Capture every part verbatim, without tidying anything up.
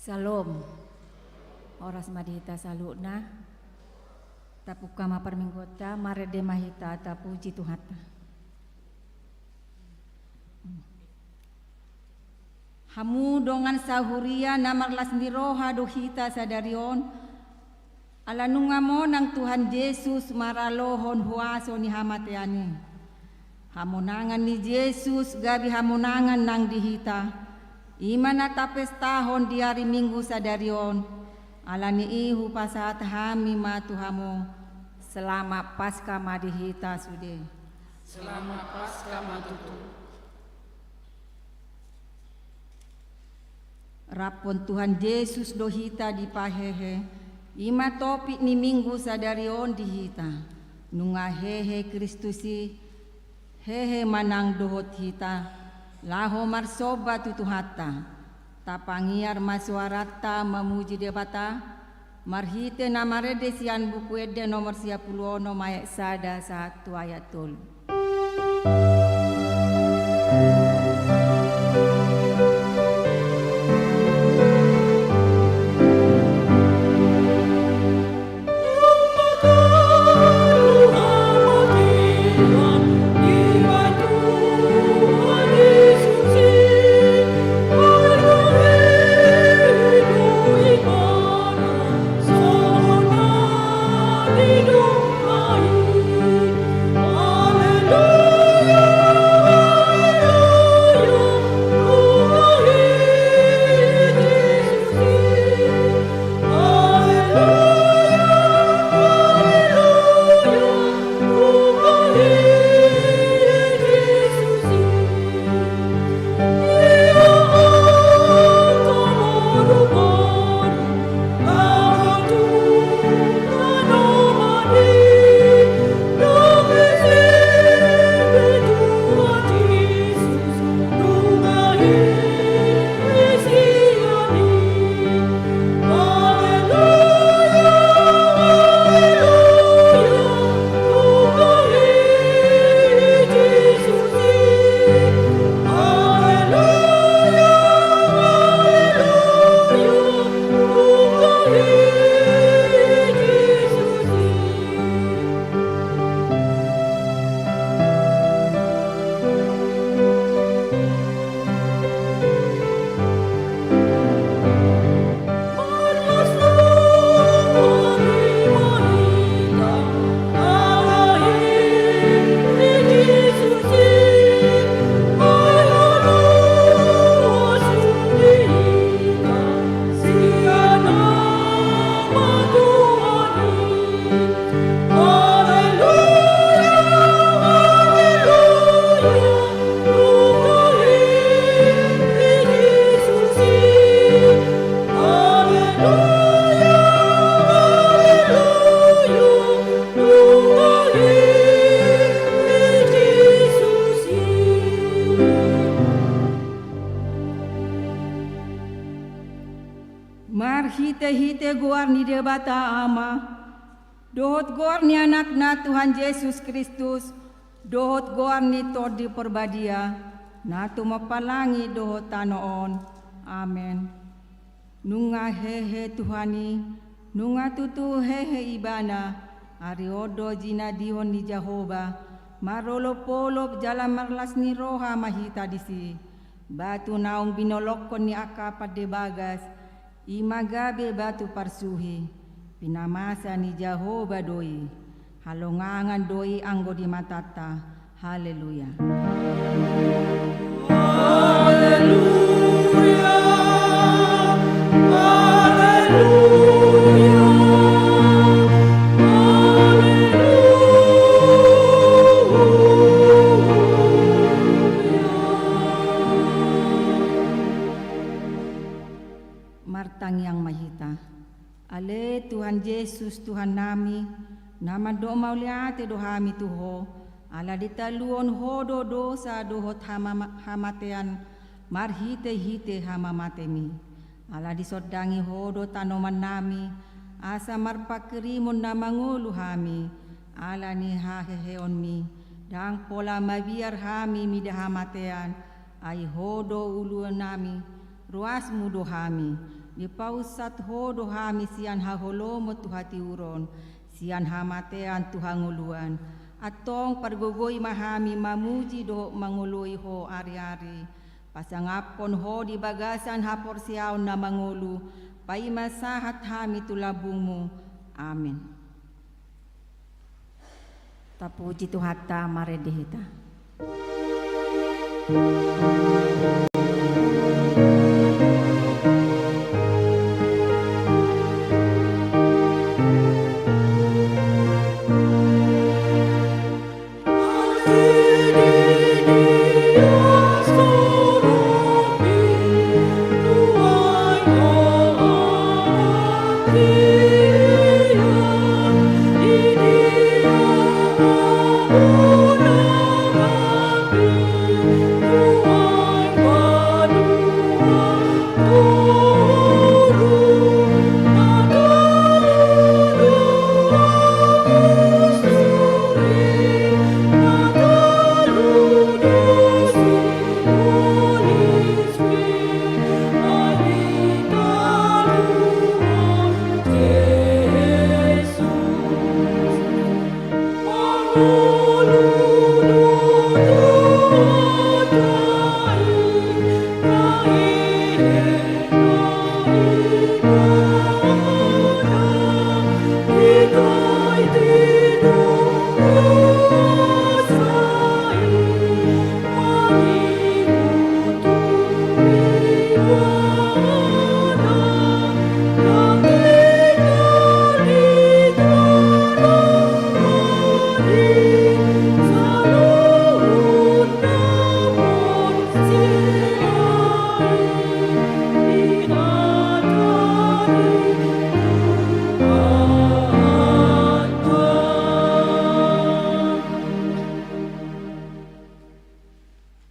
Syalom. Horas ma di hita saluhutna. Tapungka ma parmingguonta, marende ma hita, tapuji Tuhanta. Hamu dongan sahuria na marlas ni roha do hita sadari on, Ala nunga monang Tuhan Jesus maralohon huaso ni hamatean i. Hamonangan ni Jesus gabe hamonangan nang di hita. I ma na tapestahon di ari Minggu sadari on. Ala ni i hupasahat hami ma tu hamu. Selamat Paskah ma di hita sude. Selamat Paskah ma tutu. Raphon Tuhan Jesus do hita dipahehe, i ma topik ni Minggu sadari on di hita. Nunga hehe Kristus i, hehe ma nang dohot hita, laho marsomba tu Tuhanta. Tapangiar ma soaranta mamuji Debata, marhite na marende sian Buku Ende nomor sia pulu onom ayat sada sahat tu ayat tolu. Marhitehite goar ni Debata Ama, dohot goar ni Anakna Tuhan Jesus Kristus, dohot goar ni Tondi Parbadia, na tumompa langit dohot tano on. Amen. Nunga hehe Tuhan i, nunga tutu hehe Ibana, ari on do jinadihon ni Jahowa, marolopolop jala marlas ni roha ma hita disi. Batu naung binolongkon ni angka pande bagas, i ma gabe batu parsuhi, pinamasa ni Jahowa do i, halongangan do i anggo di matanta. Haleluya. Haleluya. Haleluya. Haleluya. Martangiang ma hita. Ale Tuhan Jesus, Tuhannami, na mandok mauliate do hami tu Ho, ala ditaluhon Ho do dosa dohot hamama-, hamatean marhitehite hamamateMi. Ala disondangi Ho do tanomannami, asa marpanghirimon na mangolu hami, ala ni haheheonMi, ndang pola mabiar hami mida hamatean, ai Ho do uluannami, ruasMu do hami, dipaunsat Ho do hami sian haholomon tu hatiuron, sian hamatean tu hangoluan. Antong pargogoi ma hami mamuji dohot mangoloi Ho ariari, pasangaphon Ho di bagasan haporseaon na mangolu, paima sahat hami tu lambungMu, Amin. Tapuji Tuhanta, marende hita.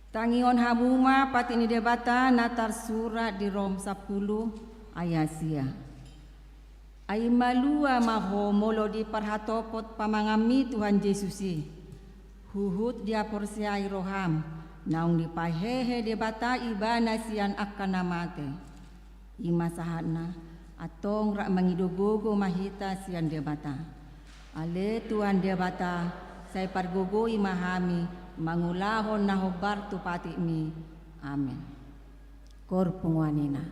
Tangihon hamu ma patik ni Debata na tarsurat di Rom sampulu ayat sia. Ai malua ma ho molo diparhatopot pamanganmi Tuhan Jesus i, huhut dihaporseai roham, naung dipahehe Debata ibana sian angka na mate. I ma sahatna, antong rap mangido gogo ma hita sian Debata. Ale Tuhan Debata, sai pargogoi ma hami mangulahon na hombar tu patikmi. Amen. Hot punguan ina.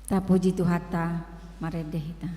Tapuji Tuhanta, marende hita.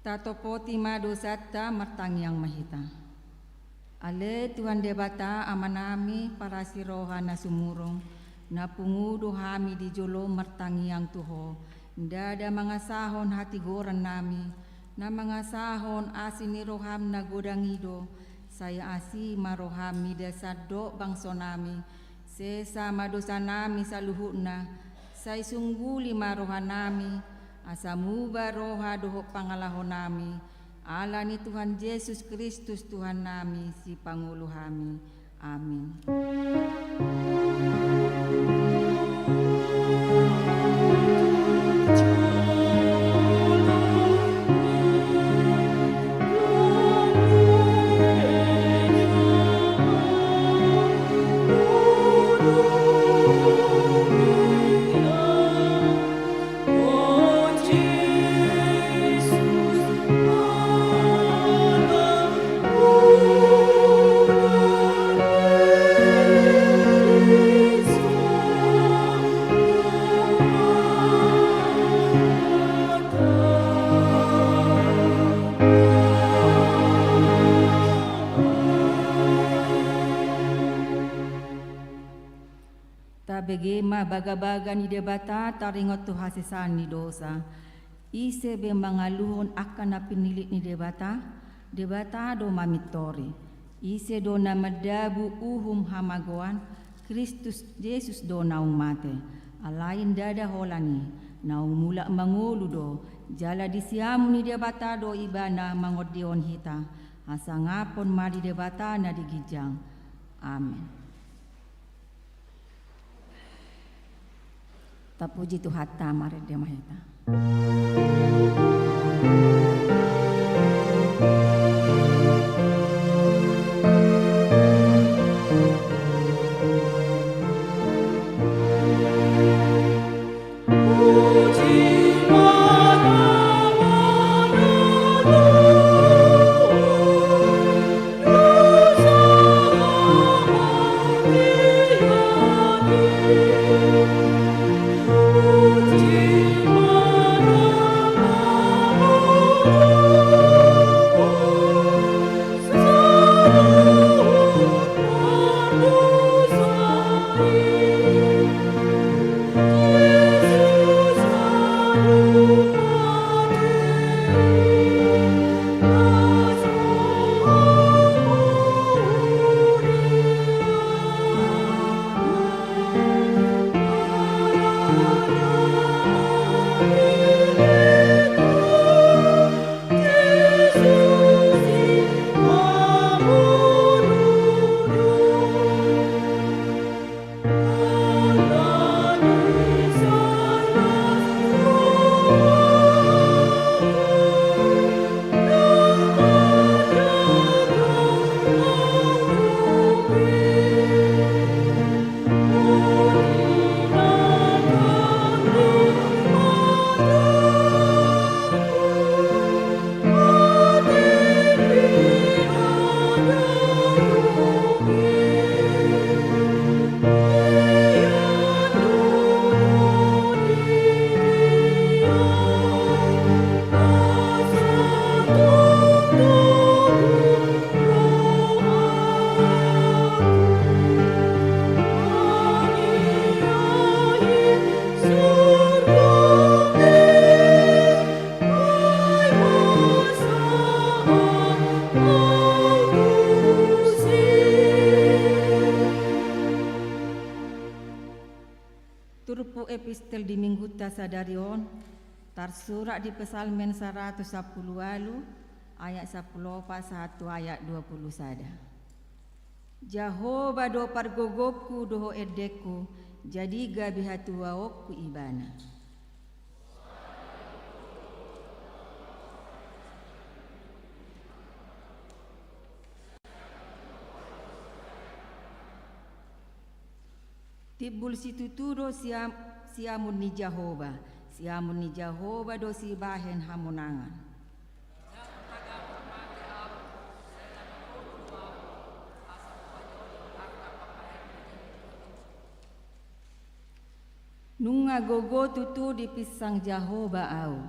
Tatopoti ma dosanta, martangiang ma hita. Ale Tuhan Debata, Amanami parasi roha na sumurung, na pungu do hami di jolo martangiang tu Ho, ndada mangasahon hatigorannami, na mangasahon asi ni roham na godang i do, sai asi ma roham mida sandok bangsonami, sesa ma dosanami saluhutna, sai sungguli ma rohanami, asa muba roha dohot pangalahonami, ala ni Tuhan Jesus Kristus Tuhannami, Sipangolu hami. Amin. Tabege ma bagabaga ni Debata taringot tu hasesaan ni dosa. Ise be mangaluhon angka na pinilit ni Debata, Debata do mamintori. Ise do na mandabu uhum hamagoan? Kristus Jesus do naung mate, alai ndada holan i, naung mulak mangolu do, jala di siamun ni Debata do Ibana mangondihon hita. Hasangapon ma di Debata na di ginjang. Amen. Tapuji Tuhanta, marende ma hita. Epistel di minggunta sadari on tarsurat di Psalmen saratus sampulu ualu, ayat sampulu opat sahat tu ayat dua pulu sada. Jahowa do pargogongku dohot endengku, jadi gabe hatuaonku Ibana. Timbul situtu do siam-, siamun ni Jahowa, siamun ni Jahowa do sibahen hamonangan. Nunga gogo tutu dipinsang Jahowa ahu,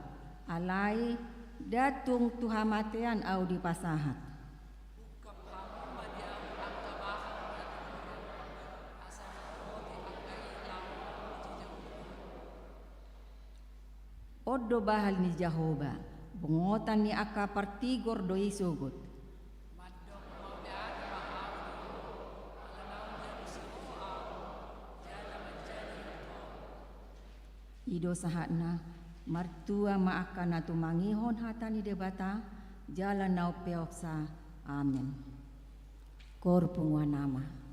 alai ndang tung tu hamatean ahu dipasahat. On do bahal ni Jahowa, bongotan ni angka partigor do i sogot. I do sahatna, martua ma angka na tumangihon hata ni Debata, jala na umpeopsa. Amen. Koor punguan ama.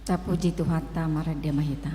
Tapuji Tuhanta, marende ma hita.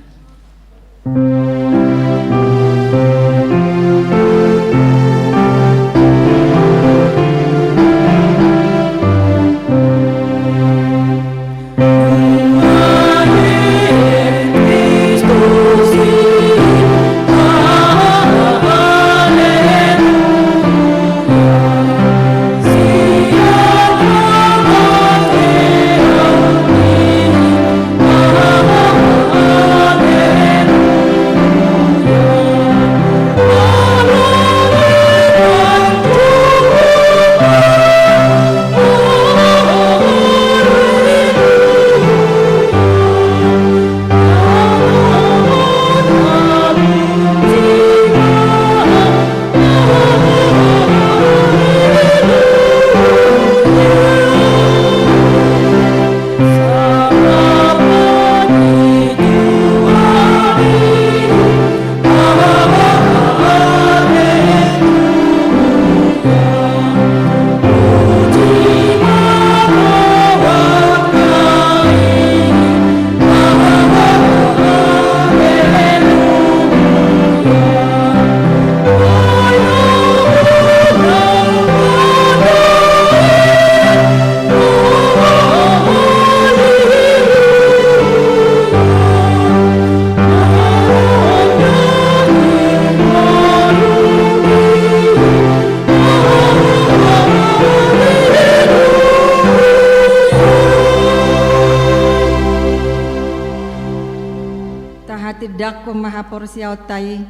Tahatindangkon ma haporseaonta i,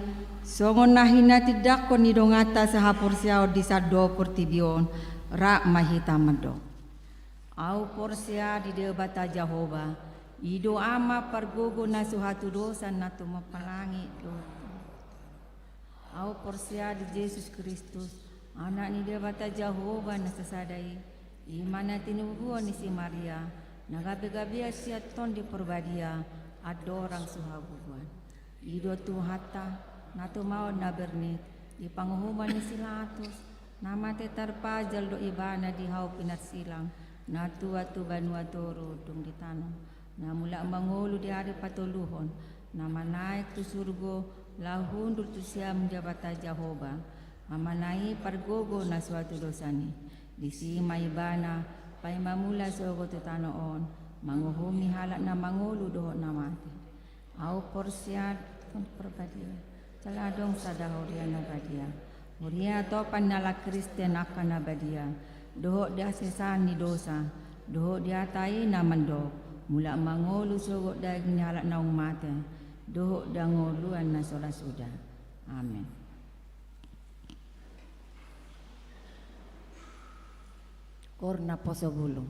songon na hinatindangkon ni donganta sahaporseaon di sandok portibi on. Rap ma hita mandok. Ahu porsea di Debata Jahowa, i do Ama pargogo na so hatudosan na tumompa langit dohot. Ahu porsea di Jesus Kristus, Anak ni Debata Jahowa na sasada i, i ma na tinubuhon ni si Maria, na gabegabean sian Tondi Parbadia, andorang so hagogoan. I do Tuhanta, na tumaon na bernit, di panguhuman ni si Latus, na mate tarpajal do ibana di hau pinarsilang, na tuat tu banua toru dung ditanom, na mulak mangolu di ari patoluhon, na manaek tu surgo, laho hundul tu siamun Debata Jahowa, Amana i pargogo na so hatudosan i. Disi ma ibana, paima mulak sogot tu tano on, manguhumi halak na mangolu dohot na mate. Ahu porsea di Tondi Parbadia, jala adong sada huria na badia. Huria topan ni halak Kristen angka na badia, dohot di hasesaan ni dosa, dohot di hata i na mandok, mulak mangolu sogot daging ni halak naung mate, dohot di hangoluan na so ra suda. Amen. Koor naposobulung.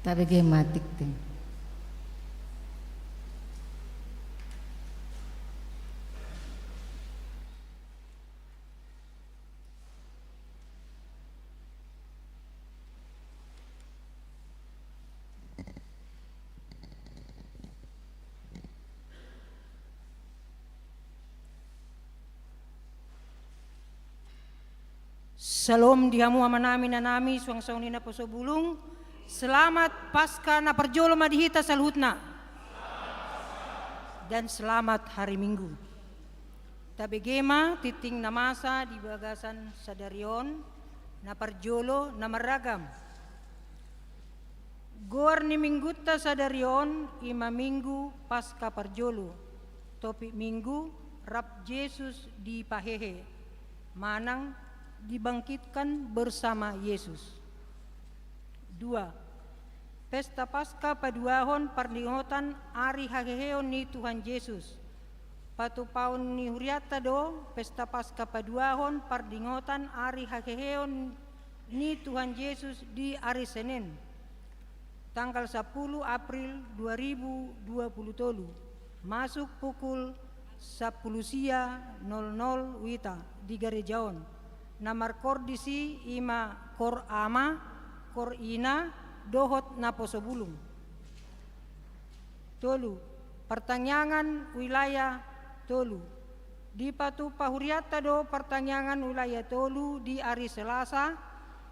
Tabege ma tingting. Syalom di hamu amanami, inanami, suang sauni naposo bulung. Selamat Paskah na parjolo ma di hita saluhutna. Dan selamat hari Minggu. Tabege ma tingting na masa di bagasan sadari on, na parjolo na marragam. Goar ni minggunta sadari on i ma Minggu Paskah parjolo. Topik Minggu: Rap Jesus dipahehe, manang dibangkitkan bersama Yesus. Dua, Pesta Paskah paduahon pardingotan ari haheheon ni Tuhan Jesus. Patupaon ni hurianta do Pesta Paskah paduahon pardingotan ari haheheon ni Tuhan Jesus di ari Senen, tanggal sapuluh April dua ribu dua puluh tolu, masuk pukul sapuluh sia nol nol wita di gareja on. Na markor disi i ma kor ama, kor ina, dohot naposo bulung. Tolu, partangiangan wilayah tolu. Dipatupa hurianta do partangiangan wilayah tolu di ari Selasa,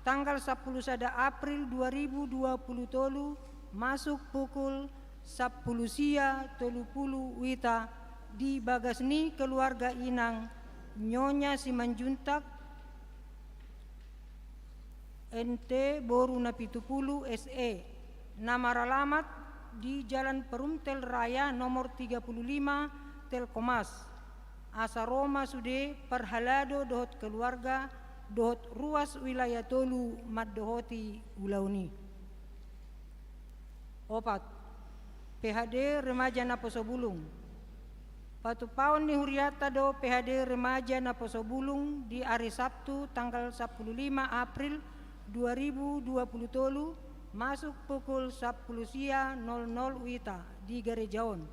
tanggal sapuluh sada April dua ribu dua puluh tolu, masuk pukul sapuluh sia tolu puluh wita di bagas ni keluarga inang Nyonya Simanjuntak, N T, boru na pitu puluh, S E, na maralamat di Jalan Perumtel Raya nomor tiga puluh lima, Telkomas. Asa ro ma sude parhalado dohot keluarga dohot ruas wilayah tolu mandohoti ulaon i. Opat, P H D Remaja Naposobulung. Patupaon ni hurianta do P H D Remaja Naposobulung di ari Sabtu tanggal sapuluh lima April dua ribu dua puluh tolu, masuk pukul sapuluh sia nol nol wita di gareja on.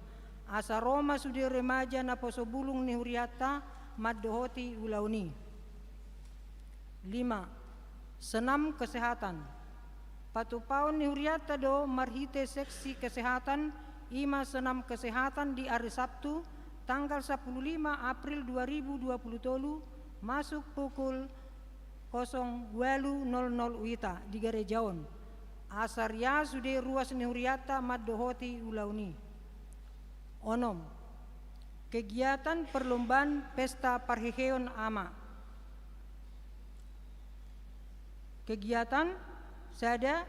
Asa ro ma sude remaja naposobulung ni hurianta mandohoti ulaon i. Lima, senam kesehatan. Patupaon ni hurianta do marhite seksi kesehatan, i ma senam kesehatan di ari Sabtu, tanggal sapuluh lima April dua ribu dua puluh tolu, masuk pukul kosong walu nol nol wita di gareja on. Asa ria sude ruas ni hurianta mandohoti ulaon i. Onom, kegiatan perlombaan pesta parheheon ama. Kegiatan sada,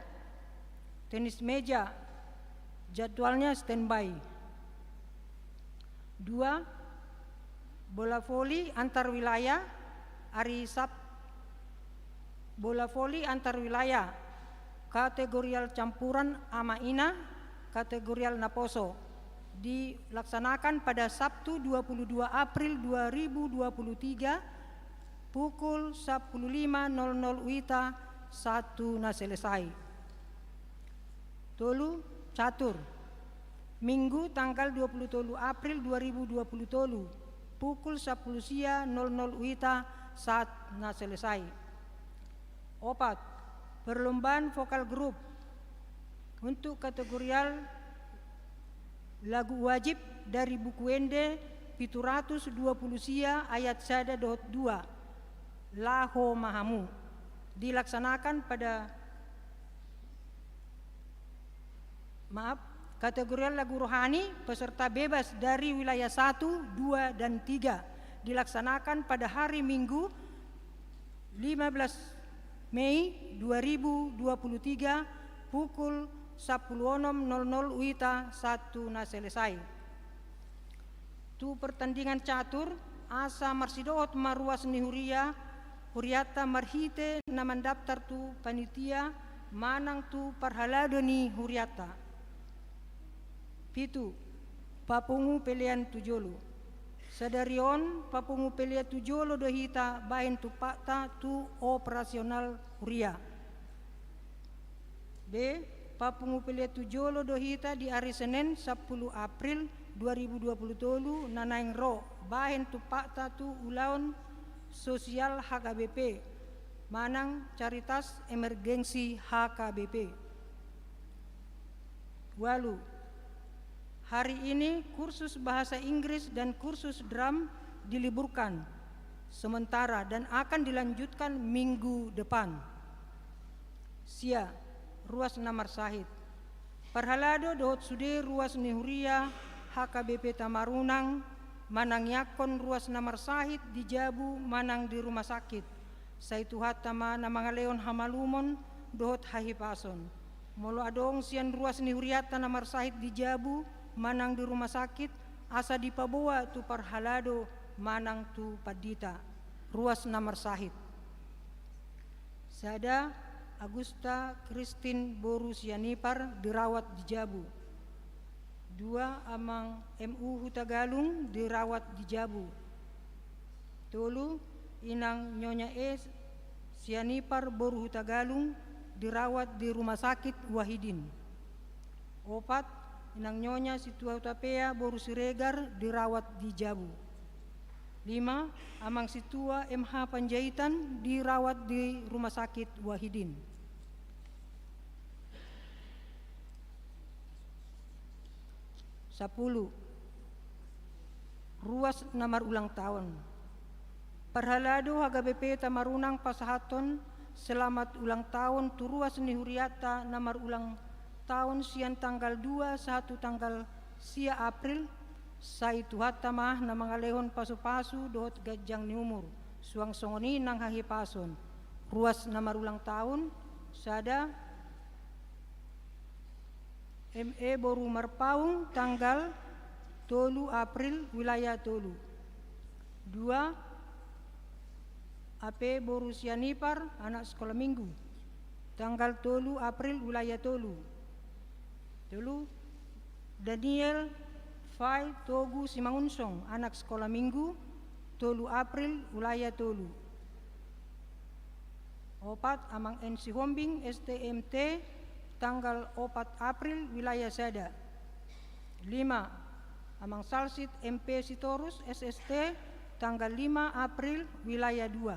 tenis meja, jadwalnya standby. Dua, bola voli antar wilayah, ari Sab-, bola voli antar wilayah, kategorial campuran ama ina, kategorial naposo, dilaksanakan pada Sabtu dua puluh dua April dua ribu dua puluh tiga, pukul sapuluh lima nol nol wita saat tu na selesai. Tolu, catur. Minggu tanggal dua puluh tolu April dua ribu dua puluh tolu, pukul sapuluh sia nol nol wita saat na selesai. Opat, perlombaan vokal grup untuk kategorial lagu wajib dari Buku Ende pitu ratus dua puluh sia ayat sada dohot dua, Laho ma hamu, dilaksanakan pada, maaf, kategorial lagu rohani, peserta bebas dari wilayah satu, dua, dan tiga, dilaksanakan pada hari Minggu, lima belas Mei dua ribu dua puluh tiga, pukul sapuluh onom nol nol wita saat tu na selesai. Tu pertandingan catur, asa marsidohot ma ruas ni huria, hurianta marhite na mandaftar tu panitia manang tu parhalado ni hurianta. Pitu, papungu pelean tu jolo. Sadari on, papungu pelean tu jolo do hita bahen tumpakta tu operasional huria. B, Papungu pelean tu jolo do hita di ari Senen, sampulu April dua ribu dua pulu tolu, na naeng ro bahen tumpakta tu ulaon sosial H K B P manang Caritas Emergensi H K B P. Ualu. Hari ini kursus bahasa Inggris dan kursus drum diliburkan sementara dan akan dilanjutkan minggu depan. Sia, ruas na marsahit. Parhalado dohot sude ruas ni huria H K B P Tamarunang manangiangkon ruas na marsahit di jabu manang di rumah sakit. Sai Tuhanta ma na mangalehon hamalumon dohot hahipason. Molo adong sian ruas ni hurianta na marsahit di jabu manang di rumah sakit, asa dipaboa tu parhalado manang tu pandita. Ruas na marsahit. Sada, Agusta Kristin boru Sianipar dirawat di jabu. Dua, Amang M U Hutagalung dirawat di jabu. Tolu, Inang Nyonya E Sianipar boru Hutagalung dirawat di Rumah Sakit Wahidin. Opat, Inang Nyonya Situa Hutapea boru Siregar dirawat di jabu. Lima, Amang Situa M H Panjaitan dirawat di Rumah Sakit Wahidin. Sampulu. Ruas na marulang taon. Parhalado H K B P Tamarunang pasahathon selamat ulang taon tu ruas ni hurianta na marulang taon sian tanggal dua sahat tu tanggal sia April, sai Tuhanta ma na mangalehon pasupasu dohot ganjang ni umur, suang songon i nang hahipason. Ruas na marulang taon, sada, M E boru Marpaung, tanggal tolu April, wilayah tolu. Dua, A P boru Sianipar, anak sekolah minggu, tanggal tolu April, wilayah tolu. Tolu, Daniel Fai Togu Simangunsong, anak sekolah minggu, tolu April, wilayah tolu. Opat, Amang N Sihombing, S T M T, tanggal opat April, wilayah sada. Lima, Amang Salsit M P Sitorus, S S T, tanggal lima April, wilayah dua.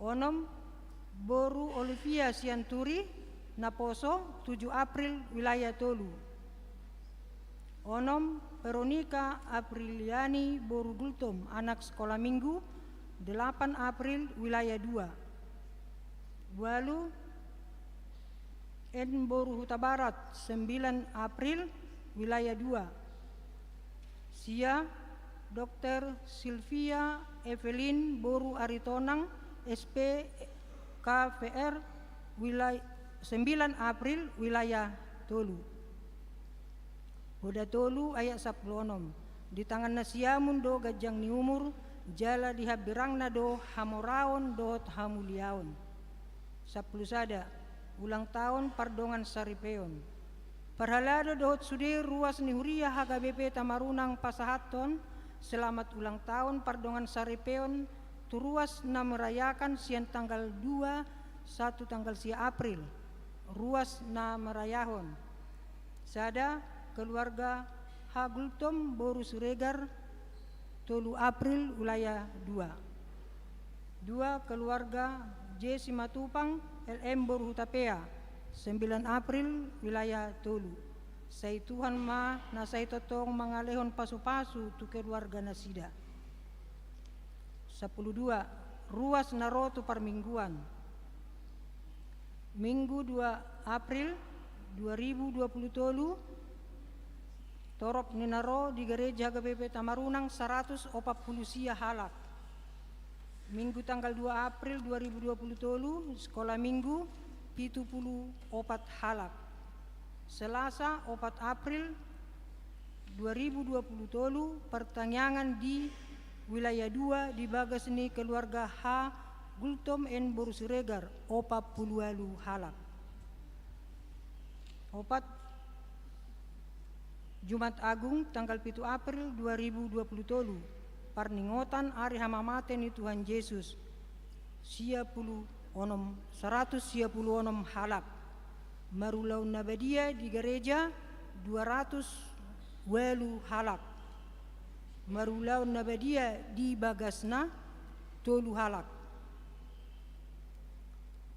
Onom, boru Olivia Sianturi, naposo, tujuh April, wilayah tolu. Onom, Veronica Apriliani boru Gultom, anak sekolah minggu, delapan April, wilayah dua. Ualu, N boru Hutabarat, sembilan April, wilayah dua. Sia, Dokter Sylvia Evelyn boru Aritonang, S P K V R, wilay-, sembilan April, wilayah tolu. Poda tolu ayat sampulu onom. Di tangan nasiamun do ganjang ni umur, jala di hambirangna do hamoraon dohot hamuliaon. Sampulu sada, ulang taon pardongan saripeon. Parhalado dohot sude ruas ni huria H K B P Tamarunang pasahathon selamat ulang taon pardongan saripeon tu ruas na merayakan sian tanggal dua sahat tu tanggal sia April. Ruas na merayahon. Sada, keluarga H Gultom boru Siregar, tolu April, wilayah dua. Dua, keluarga J Simatupang, L M boru Hutapea, sembilan April, wilayah tolu. Sai Tuhan ma na sai tongtong mangalehon pasupasu tu keluarga nasida. Sampulu dua, ruas na ro tu parmingguan. Minggu dua April dua ribu dua pulu tolu, torop ni na ro di gereja H K B P Tamarunang saratus opat pulu sia halak. Minggu tanggal dua April dua ribu dua pulu tolu, sekolah minggu pitu pulu opat halak. Selasa opat April dua ribu dua pulu tolu, partangiangan di wilayah dua di bagas ni keluarga H Gultom N boru Siregar, opat pulu ualu halak. Opat, Jumat Agung tanggal pitu April dua ribu dua pulu tolu, parningotan ari hamamate ni Tuhan Jesus, sia pulu onom, saratus sia pulu onom halak. Marulaon na badia di gareja dua ratus ualu halak. Marulaon na badia di bagasna tolu halak.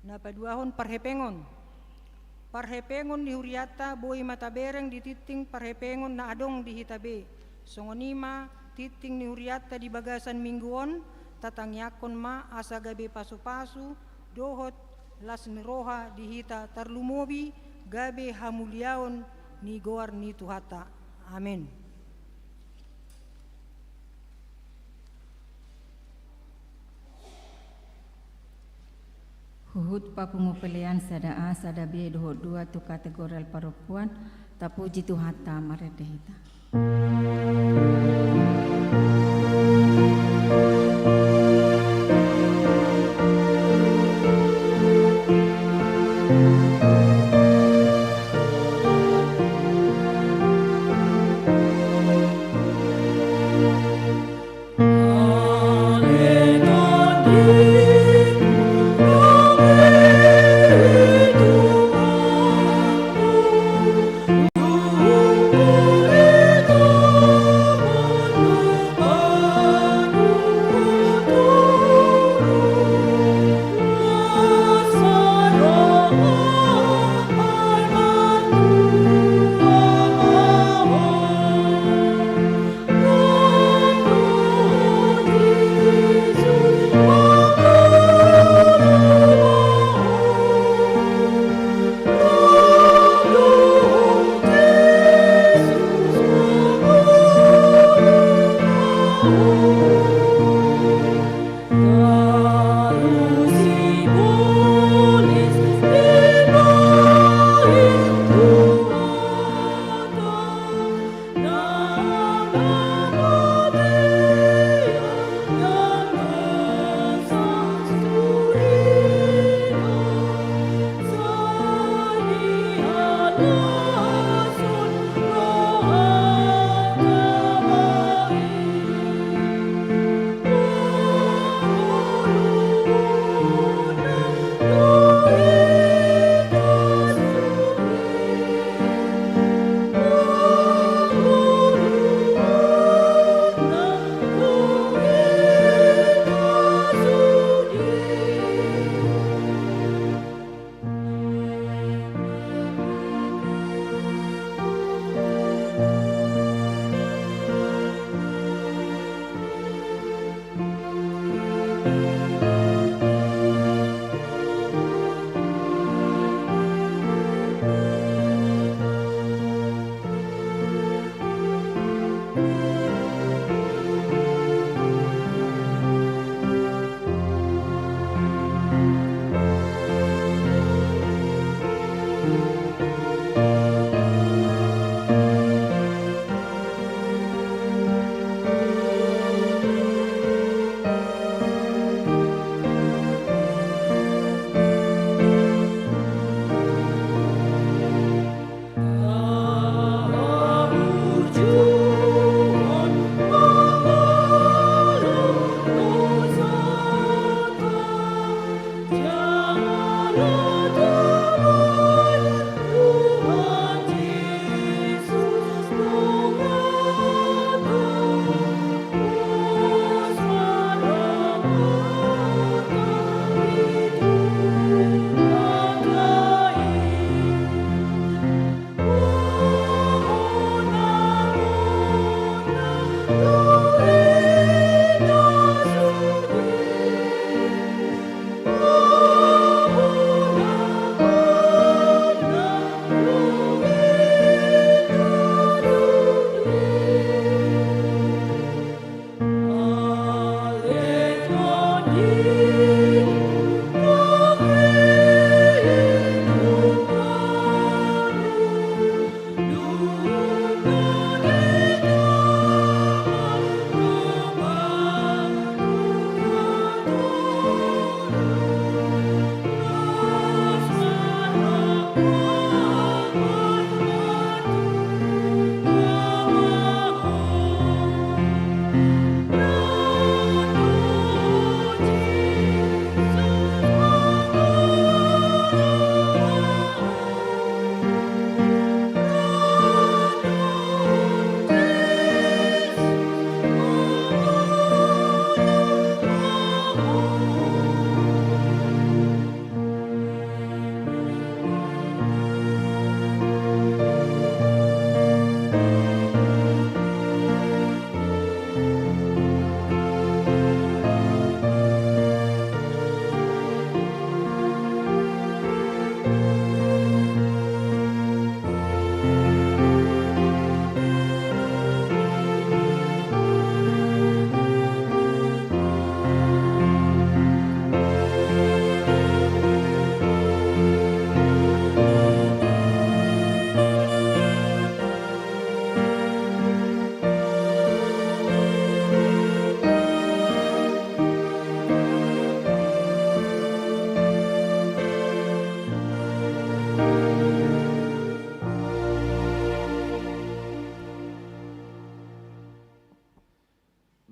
Na paduahon parhepengon. Parhepengon ni hurianta boi ma tabereng di tingting parhepengon na adong di hita be. Songon i ma tingting ni hurianta di bagasan minggu on, tatangiangkon ma asa gabe pasupasu dohot las ni roha di hita tarlumobi gabe hamuliaon ni goar ni Tuhanta. Amen. Huhut papungu pelean sada A, sada B dohot dua tu kategorial parompuan. Tapuji Tuhanta, marende hita.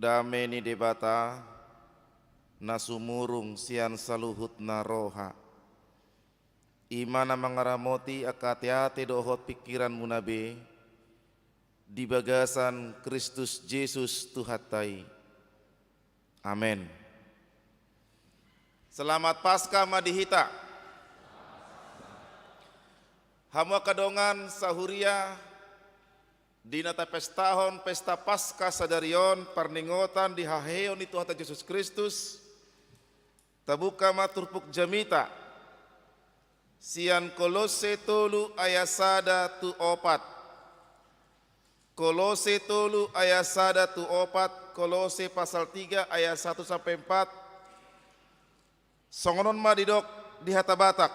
Dame ni Debata, na sumurung sian saluhutna roha, i ma na mangaramoti angka ateate dohot pingkiranmuna be, di bagasan Kristus Jesus Tuhanta i. Amen. Selamat Paskah ma di hita. Hamu angka dongan sahuria, di na tapestahon pesta Paskah sadari on, parningotan di haheheon ni Tuhanta Jesus Kristus, tabuka ma turpuk jamita sian Kolose tolu ayat sada tu opat. Kolose tolu ayat sada tu opat, Kolose pasal tiga ayat satu sampai empat. Songon on ma didok di hata Batak.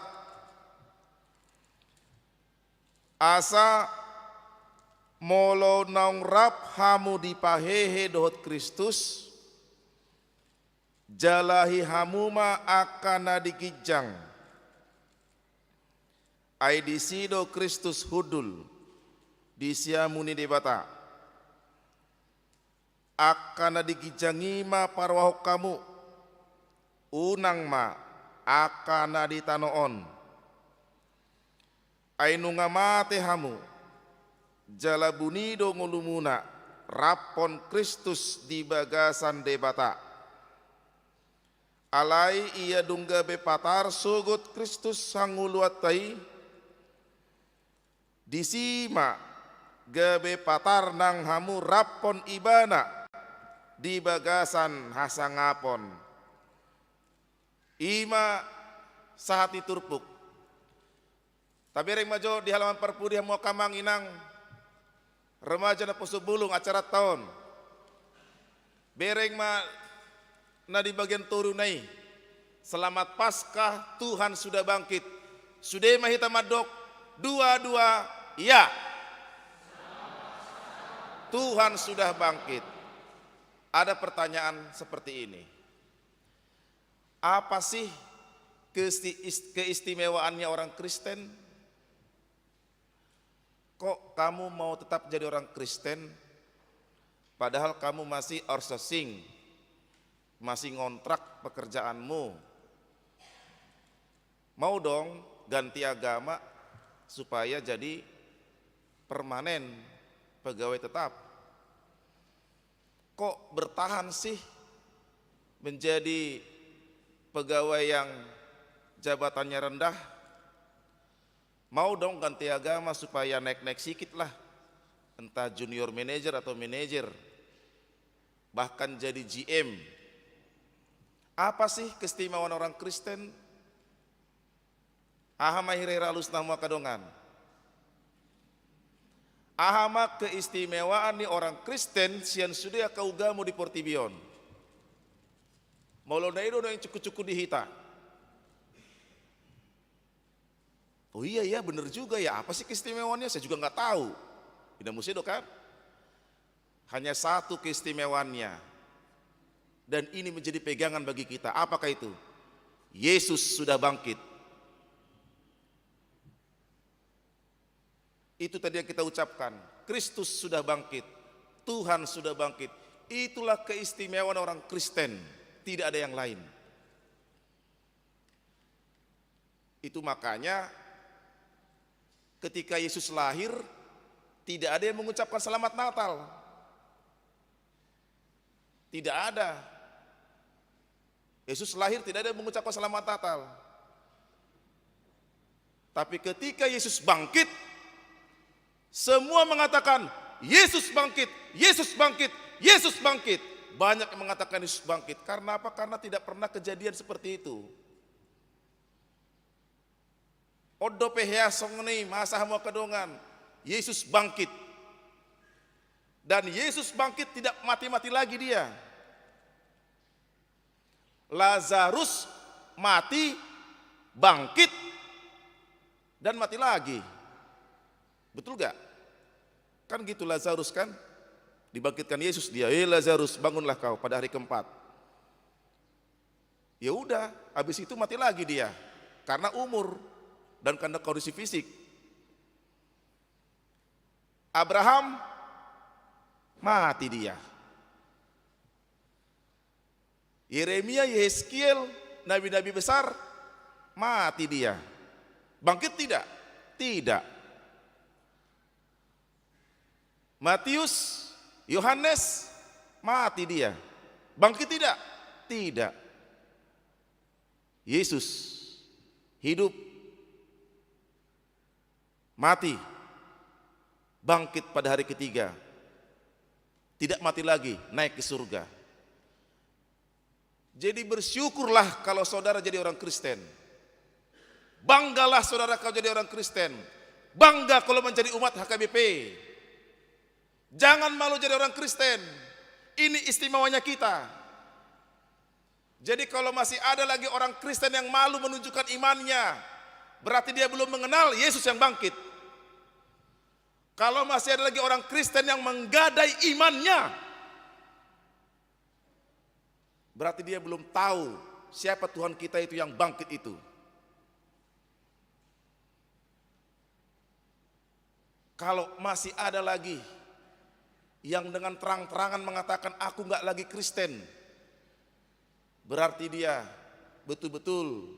Asa molo naung rap hamu dipahehe dohot Kristus, jalahi hamu ma angka na di ginjang. Ai disi do Kristus hundul di siamun ni Debata. Angka na di ginjang i ma paroahon hamu, unang ma angka na di tano on. Ai nunga mate hamu, jala buni do ngolumuna raphon Kristus di bagasan Debata. Alai ia dung gabe patar sogot Kristus hangoluanta i, disi ma gabe patar nang hamu raphon Ibana di bagasan hasangapon. I ma sahat ni turpuk. Tabereng ma jo di halaman parpudi hamu angka amang inang, remaja naposobulung acaranta on. Bereng ma na di bagian toruna i. Selamat Paskah, Tuhan sudah bangkit. Sude ma hita mandok, dua-dua, ya. Tuhan sudah bangkit. Ada pertanyaan seperti ini. Apa sih keisti-, is-, keistimewaannya orang Kristen? Kok kamu mau tetap jadi orang Kristen, padahal kamu masih outsourcing, masih ngontrak pekerjaanmu? Mau dong ganti agama supaya jadi permanen, pegawai tetap. Kok bertahan sih menjadi pegawai yang jabatannya rendah? Mau dong ganti agama supaya naik-naik sikit lah, entah junior manager atau manager, bahkan jadi G M. Apa sih keistimewaan orang Kristen? Aha ma hira-hira alusna hamu angka dongan? Aha ma keistimewaan ni orang Kristen sian sude angka ugamo di portibi on? Molo na i do naeng cuku-cuku di hita. Oh iya, iya, bener juga ya, apa sih keistimewaannya? Saya juga nggak tahu. Inda muse do kan? Hanya satu keistimewaannya. Dan ini menjadi pegangan bagi kita. Apakah itu? Yesus sudah bangkit. Itu tadi yang kita ucapkan. Kristus sudah bangkit. Tuhan sudah bangkit. Itulah keistimewaan orang Kristen. Tidak ada yang lain. Itu makanya ketika Yesus lahir, tidak ada yang mengucapkan selamat Natal. Tidak ada. Yesus lahir, tidak ada yang mengucapkan selamat Natal. Tapi ketika Yesus bangkit, semua mengatakan, "Yesus bangkit, Yesus bangkit, Yesus bangkit." Banyak yang mengatakan Yesus bangkit. Karena apa? Karena tidak pernah kejadian seperti itu. On dope hea songon i, masa hamu angka dongan, Yesus bangkit. Dan Yesus bangkit tidak mati-mati lagi dia. Lazarus mati, bangkit, dan mati lagi. Betul gak? Kan gitu Lazarus kan? Dibangkitkan Yesus dia, "Eh Lazarus, bangunlah kau," pada hari keempat. Ya udah, habis itu mati lagi dia. Karena umur dan karena kondisi fisik. Abraham mati dia. Yeremia, Yehezkiel, nabi-nabi besar, mati dia. Bangkit tidak? Tidak. Matius, Yohanes, mati dia. Bangkit tidak? Tidak. Yesus hidup, mati, bangkit pada hari ketiga. Tidak mati lagi, naik ke surga. Jadi bersyukurlah kalau saudara jadi orang Kristen. Banggalah saudara kau jadi orang Kristen. Bangga kalau menjadi umat H K B P. Jangan malu jadi orang Kristen. Ini istimewanya kita. Jadi kalau masih ada lagi orang Kristen yang malu menunjukkan imannya, berarti dia belum mengenal Yesus yang bangkit. Kalau masih ada lagi orang Kristen yang menggadai imannya, berarti dia belum tahu siapa Tuhan kita itu yang bangkit itu. Kalau masih ada lagi yang dengan terang-terangan mengatakan, "Aku nggak lagi Kristen," berarti dia betul-betul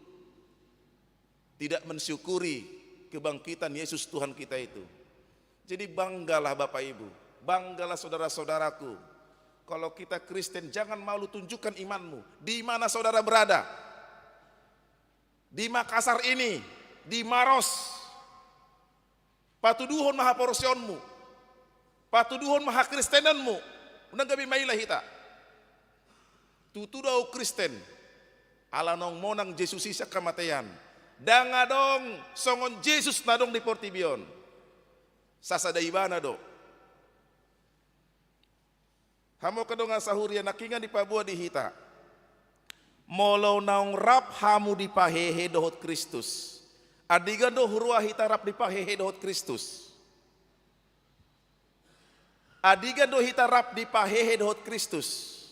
tidak mensyukuri kebangkitan Yesus Tuhan kita itu. Jadi banggalah Bapak Ibu, banggalah saudara-saudaraku. Kalau kita Kristen, jangan malu tunjukkan imanmu. Di mana saudara berada? Di Makassar ini, di Maros. Patuduhon ma haporseaonmu. Patuduhon ma hakristenanmu. Unang gabe maila hita. Tutu do ahu Kristen. Ala naung monang Jesus i sian hamatean. Ndang adong songon Jesus na adong di portibi on. Sasada ibana do. Hamu angka dongan sahuria, nangkiningan dipaboa di hita. Molo naung rap hamu dipahehe dohot Kristus, andigan do huroha hita rap dipahehe dohot Kristus? Andigan do hita rap dipahehe dohot Kristus?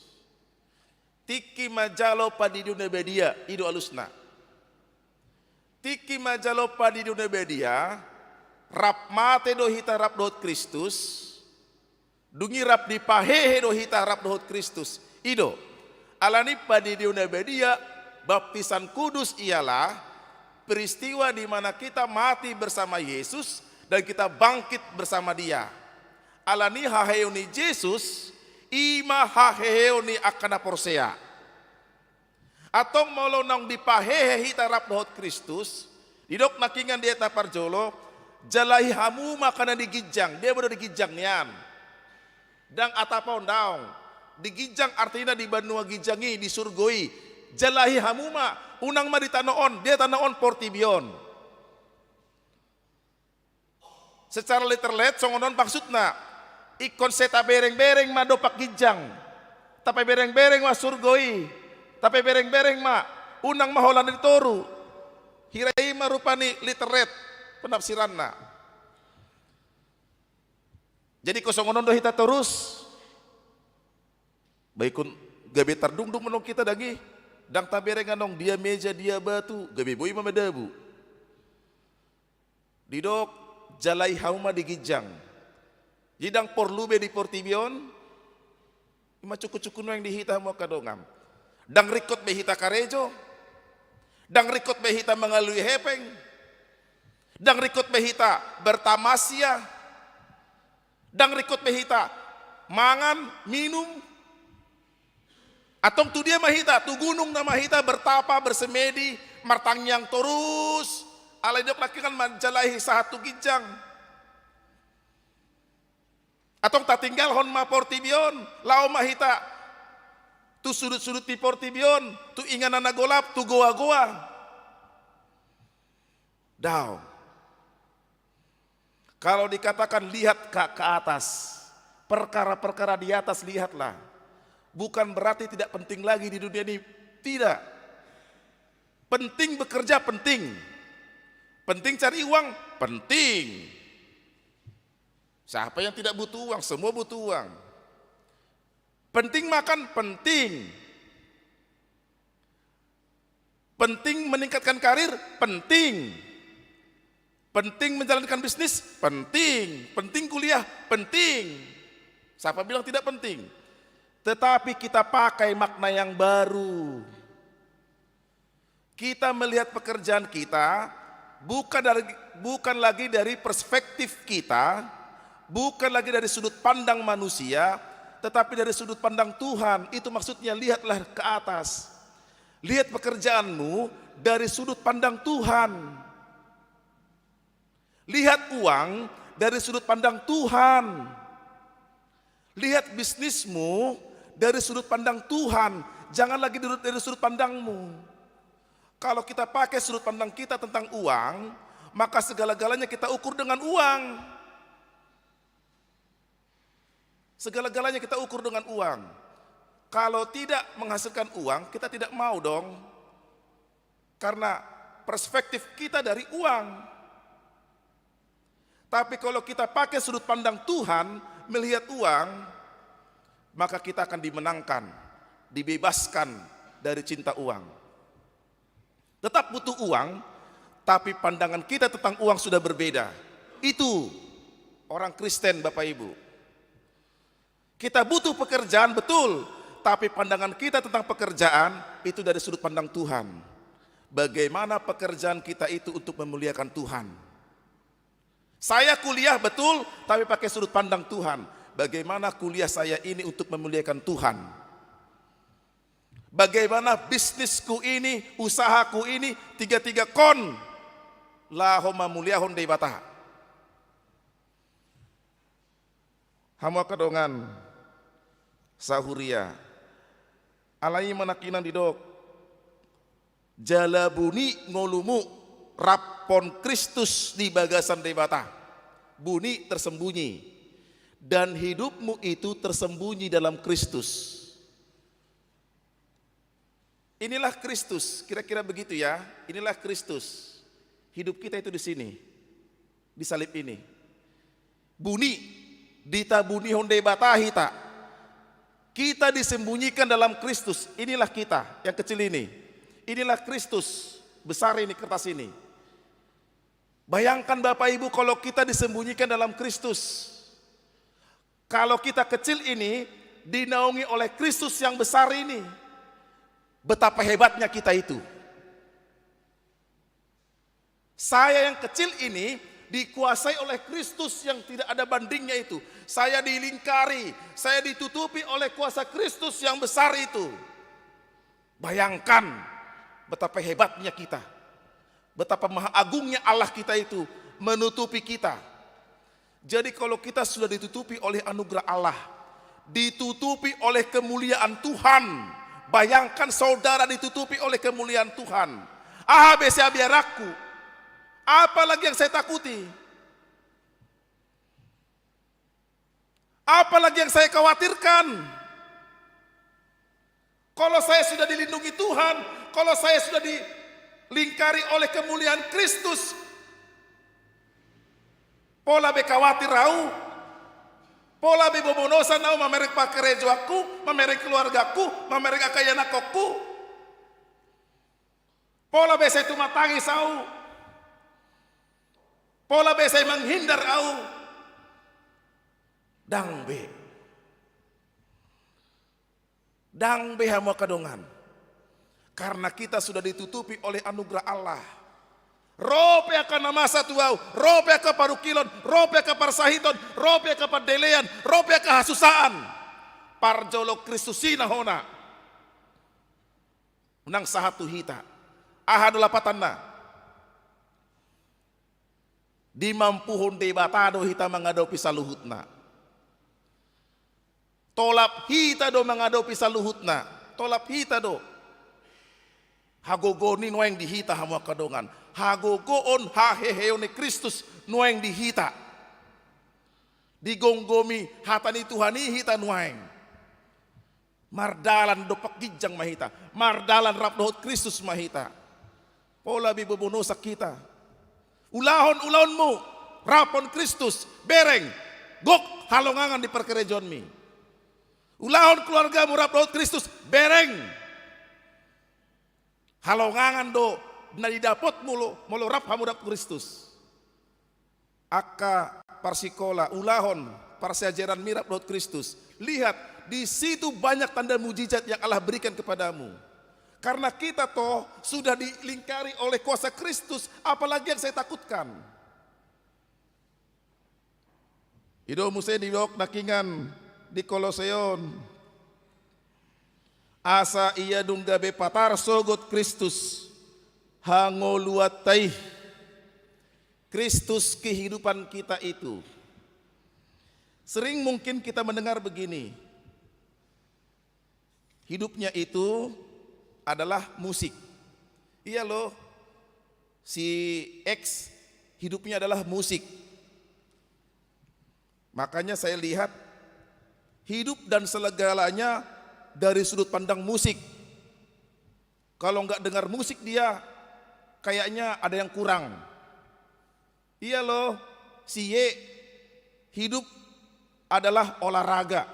Tingki manjalo pandidion na badia, i do alusna. Tingki manjalo pandidion na badia, rap mate do hita rap dohot Kristus, dung i rap dipahehe do hita rap dohot Kristus. I do, alani pandidion na badia, baptisan kudus ialah peristiwa di mana kita mati bersama Yesus dan kita bangkit bersama Dia. Alani haheheon ni Jesus, i ma haheheon ni angka na porsea. Antong molo naung dipahehe hita rap dohot Kristus, didok nangkiningan di ayat na parjolo, jalahi hamu ma angka na di ginjang, dia ma do di ginjang nian. Ndang atap on, daong. Di ginjang artina di banua ginjang i, di surgo i. Jalahi hamu ma, unang ma di tano on, dia tano on portibi on. Secara literal songon on maksudna. Ingkon sai taberengbereng ma dompak ginjang. Tapaberengbereng ma surgo i. Tapaberengbereng ma, unang ma holan di toru. Hira i ma rupani literal penafsiranna. Jadi ingkon songon on do hita torus. Baikon gabe tardungdung manang hita dang i. Ndang tabereng anong dia meja dia batu, gabe boi ma madabu. Didok, jalahi hamu ma di ginjang. Jadi ndang porlu be di portibi on. I ma cukup-cukup nuaeng di hita hamu angka dongan. Ndang ringkot be hita karejo. Ndang ringkot be hita mangalului hepeng. Ndang ringkot be hita bertamasya. Ndang ringkot be hita mangan, minum. Antong tu dia ma hita, tu gunung nama hita bertapa, bersemedi, martangiang torus. Alai didok nangkiningan manjalahi sahat tu ginjang. Antong tatinggalhon ma portibi on, laho ma hita tu sudut-sudut ni portibi on, tu inganan na golap, tu goa-goa. Daong. Kalau dikatakan lihat ke, ke atas, perkara-perkara di atas lihatlah. Bukan berarti tidak penting lagi di dunia ini. Tidak. Penting bekerja, penting. Penting cari uang, penting. Siapa yang tidak butuh uang? Semua butuh uang. Penting makan, penting. Penting meningkatkan karir, penting. Penting menjalankan bisnis, penting. Penting kuliah, penting. Siapa bilang tidak penting? Tetapi kita pakai makna yang baru. Kita melihat pekerjaan kita bukan dari, bukan lagi dari perspektif kita, bukan lagi dari sudut pandang manusia, tetapi dari sudut pandang Tuhan. Itu maksudnya, lihatlah ke atas. Lihat pekerjaanmu dari sudut pandang Tuhan. Lihat uang dari sudut pandang Tuhan. Lihat bisnismu dari sudut pandang Tuhan. Jangan lagi dari, dari sudut pandangmu. Kalau kita pakai sudut pandang kita tentang uang, maka segala-galanya kita ukur dengan uang. Segala-galanya kita ukur dengan uang. Kalau tidak menghasilkan uang, kita tidak mau dong. Karena perspektif kita dari uang. Tapi kalau kita pakai sudut pandang Tuhan melihat uang, maka kita akan dimenangkan, dibebaskan dari cinta uang. Tetap butuh uang, tapi pandangan kita tentang uang sudah berbeda. Itu orang Kristen, Bapak Ibu. Kita butuh pekerjaan, betul, tapi pandangan kita tentang pekerjaan itu dari sudut pandang Tuhan. Bagaimana pekerjaan kita itu untuk memuliakan Tuhan? Saya kuliah, betul, tapi pakai sudut pandang Tuhan. Bagaimana kuliah saya ini untuk memuliakan Tuhan? Bagaimana bisnisku ini, usahaku ini, tiga-tiga kon laho mamuliahon Debata? Hamu angka dongan sahuria, alai ma nangkining didok, jala buni ngolumu raphon Kristus di bagasan Debata. Buni, tersembunyi. Dan hidupmu itu tersembunyi dalam Kristus. Inilah Kristus, kira-kira begitu ya. Inilah Kristus. Hidup kita itu di sini, di salib ini. Buni, ditabunihon Debata hita. Kita disembunyikan dalam Kristus. Inilah kita yang kecil ini. Inilah Kristus besar ini, kertas ini. Bayangkan, Bapak Ibu, kalau kita disembunyikan dalam Kristus. Kalau kita kecil ini dinaungi oleh Kristus yang besar ini, betapa hebatnya kita itu. Saya yang kecil ini dikuasai oleh Kristus yang tidak ada bandingnya itu. Saya dilingkari, saya ditutupi oleh kuasa Kristus yang besar itu. Bayangkan betapa hebatnya kita, betapa maha agungnya Allah kita itu menutupi kita. Jadi, kalau kita sudah ditutupi oleh anugerah Allah, ditutupi oleh kemuliaan Tuhan, bayangkan saudara ditutupi oleh kemuliaan Tuhan. Aha be siabiaranku? Apa lagi yang saya takuti? Apa lagi yang saya khawatirkan? Kalau saya sudah dilindungi Tuhan, kalau saya sudah dilingkari oleh kemuliaan Kristus, pola be khawatir au, pola be bobonosan au mamereng pangkarejoanku, mamereng keluargaku, mamereng angka ianakhonku. Pola be sai tumatangis au. Pola be sai menghindar au. Ndang be. Ndang be, hamu angka dongan. Karena kita sudah ditutupi oleh anugerah Allah. Ro pe angka na masa tu au, ro pe angka parungkilon, ro pe angka parsahiton, ro pe angka pandelean, ro pe angka hasusaan, parjolo Kristus i na hona. Unang sahat tu hita. Aha do lapatanna? Dimampuhon Debata do hita mangadopi saluhutna. Tolap hita do mangadopi saluhutna. Tolap hita do. Hagogoon i nuaeng di hita, hamu angka dongan. Hagogoon, haheheon ni Kristus nuaeng di hita. Digomgomi hata ni Tuhan i hita nuaeng. Mardalan dompak ginjang ma hita, mardalan rap dohot Kristus ma hita. Pola be bobonosan hita. Ulahon ulaonmu raphon Kristus, bereng, gok halongangan di parkarejoanmi. Ulahon keluargamu rap dohot Kristus, bereng. Halongangan do na didapot molo, molo rap hamu dohot Kristus. Angka parsikola, ulahon parsiajaranmi rap dohot Kristus. Lihat, Di situ banyak tanda mujizat yang Allah berikan kepadamu. Karena kita toh sudah dilingkari oleh kuasa Kristus, apalagi yang saya takutkan? I do muse didok nangkiningan di Kolose on, asa ia dung gabe patar sogot Kristus, hangoluanta i. Kristus kehidupan kita itu. Sering mungkin kita mendengar begini, hidupnya itu adalah musik. Iya loh, si X hidupnya adalah musik. Makanya saya lihat hidup dan segalanya dari sudut pandang musik. Kalau nggak dengar musik dia, kayaknya ada yang kurang. Iya loh, si Y hidup adalah olahraga.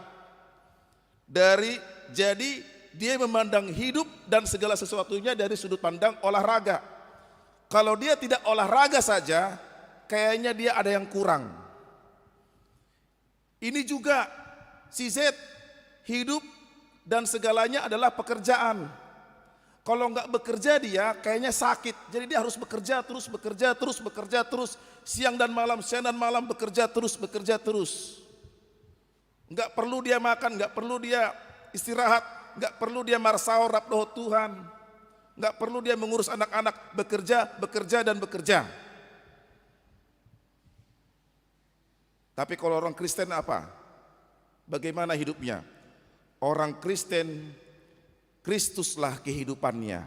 Dari, jadi dia memandang hidup dan segala sesuatunya dari sudut pandang olahraga. Kalau dia tidak olahraga saja, kayaknya dia ada yang kurang. Ini juga si Z hidup dan segalanya adalah pekerjaan. Kalau nggak bekerja dia kayaknya sakit. Jadi dia harus bekerja terus, bekerja terus, bekerja terus. Siang dan malam, siang dan malam bekerja terus, bekerja terus. Nggak perlu dia makan, nggak perlu dia istirahat, nggak perlu dia marsaor rap dohot Tuhan. Nggak perlu dia mengurus anak-anak, bekerja, bekerja, dan bekerja. Tapi kalau orang Kristen apa? Bagaimana hidupnya? Orang Kristen, Kristuslah kehidupannya.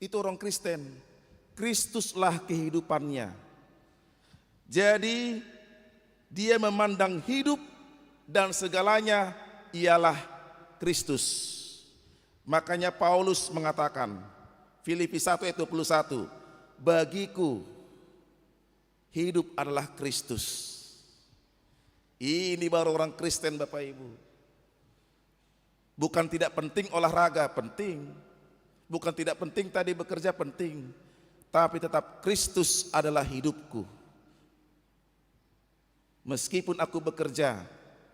Itu orang Kristen, Kristuslah kehidupannya. Jadi, dia memandang hidup dan segalanya ialah Kristus. Makanya Paulus mengatakan, Filipi satu ayat dua puluh satu, "Bagiku, hidup adalah Kristus." Ini baru orang Kristen, Bapak Ibu. Bukan tidak penting olahraga, penting. Bukan tidak penting tadi bekerja, penting. Tapi tetap Kristus adalah hidupku. Meskipun aku bekerja,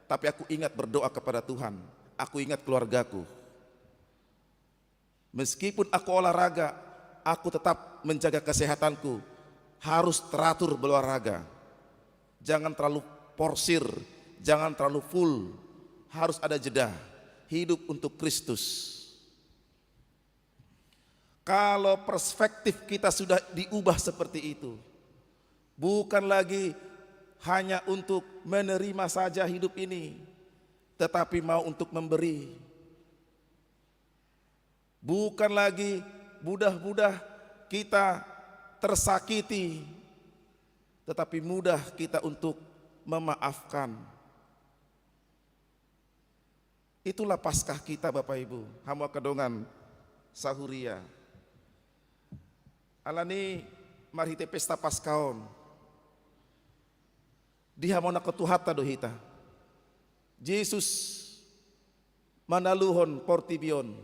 tapi aku ingat berdoa kepada Tuhan. Aku ingat keluargaku. Meskipun aku olahraga, aku tetap menjaga kesehatanku. Harus teratur berolahraga. Jangan terlalu porsir, jangan terlalu full. Harus ada jeda. Hidup untuk Kristus. Kalau perspektif kita sudah diubah seperti itu, bukan lagi hanya untuk menerima saja hidup ini, tetapi mau untuk memberi. Bukan lagi mudah-mudah kita tersakiti, tetapi mudah kita untuk memaafkan. Itulah Paskah kita, Bapak Ibu, hamu angka dongan sahuria. Alani marhite pesta Paskah on, dihamonangkon Tuhanta do hita. Jesus manaluhon portibi on,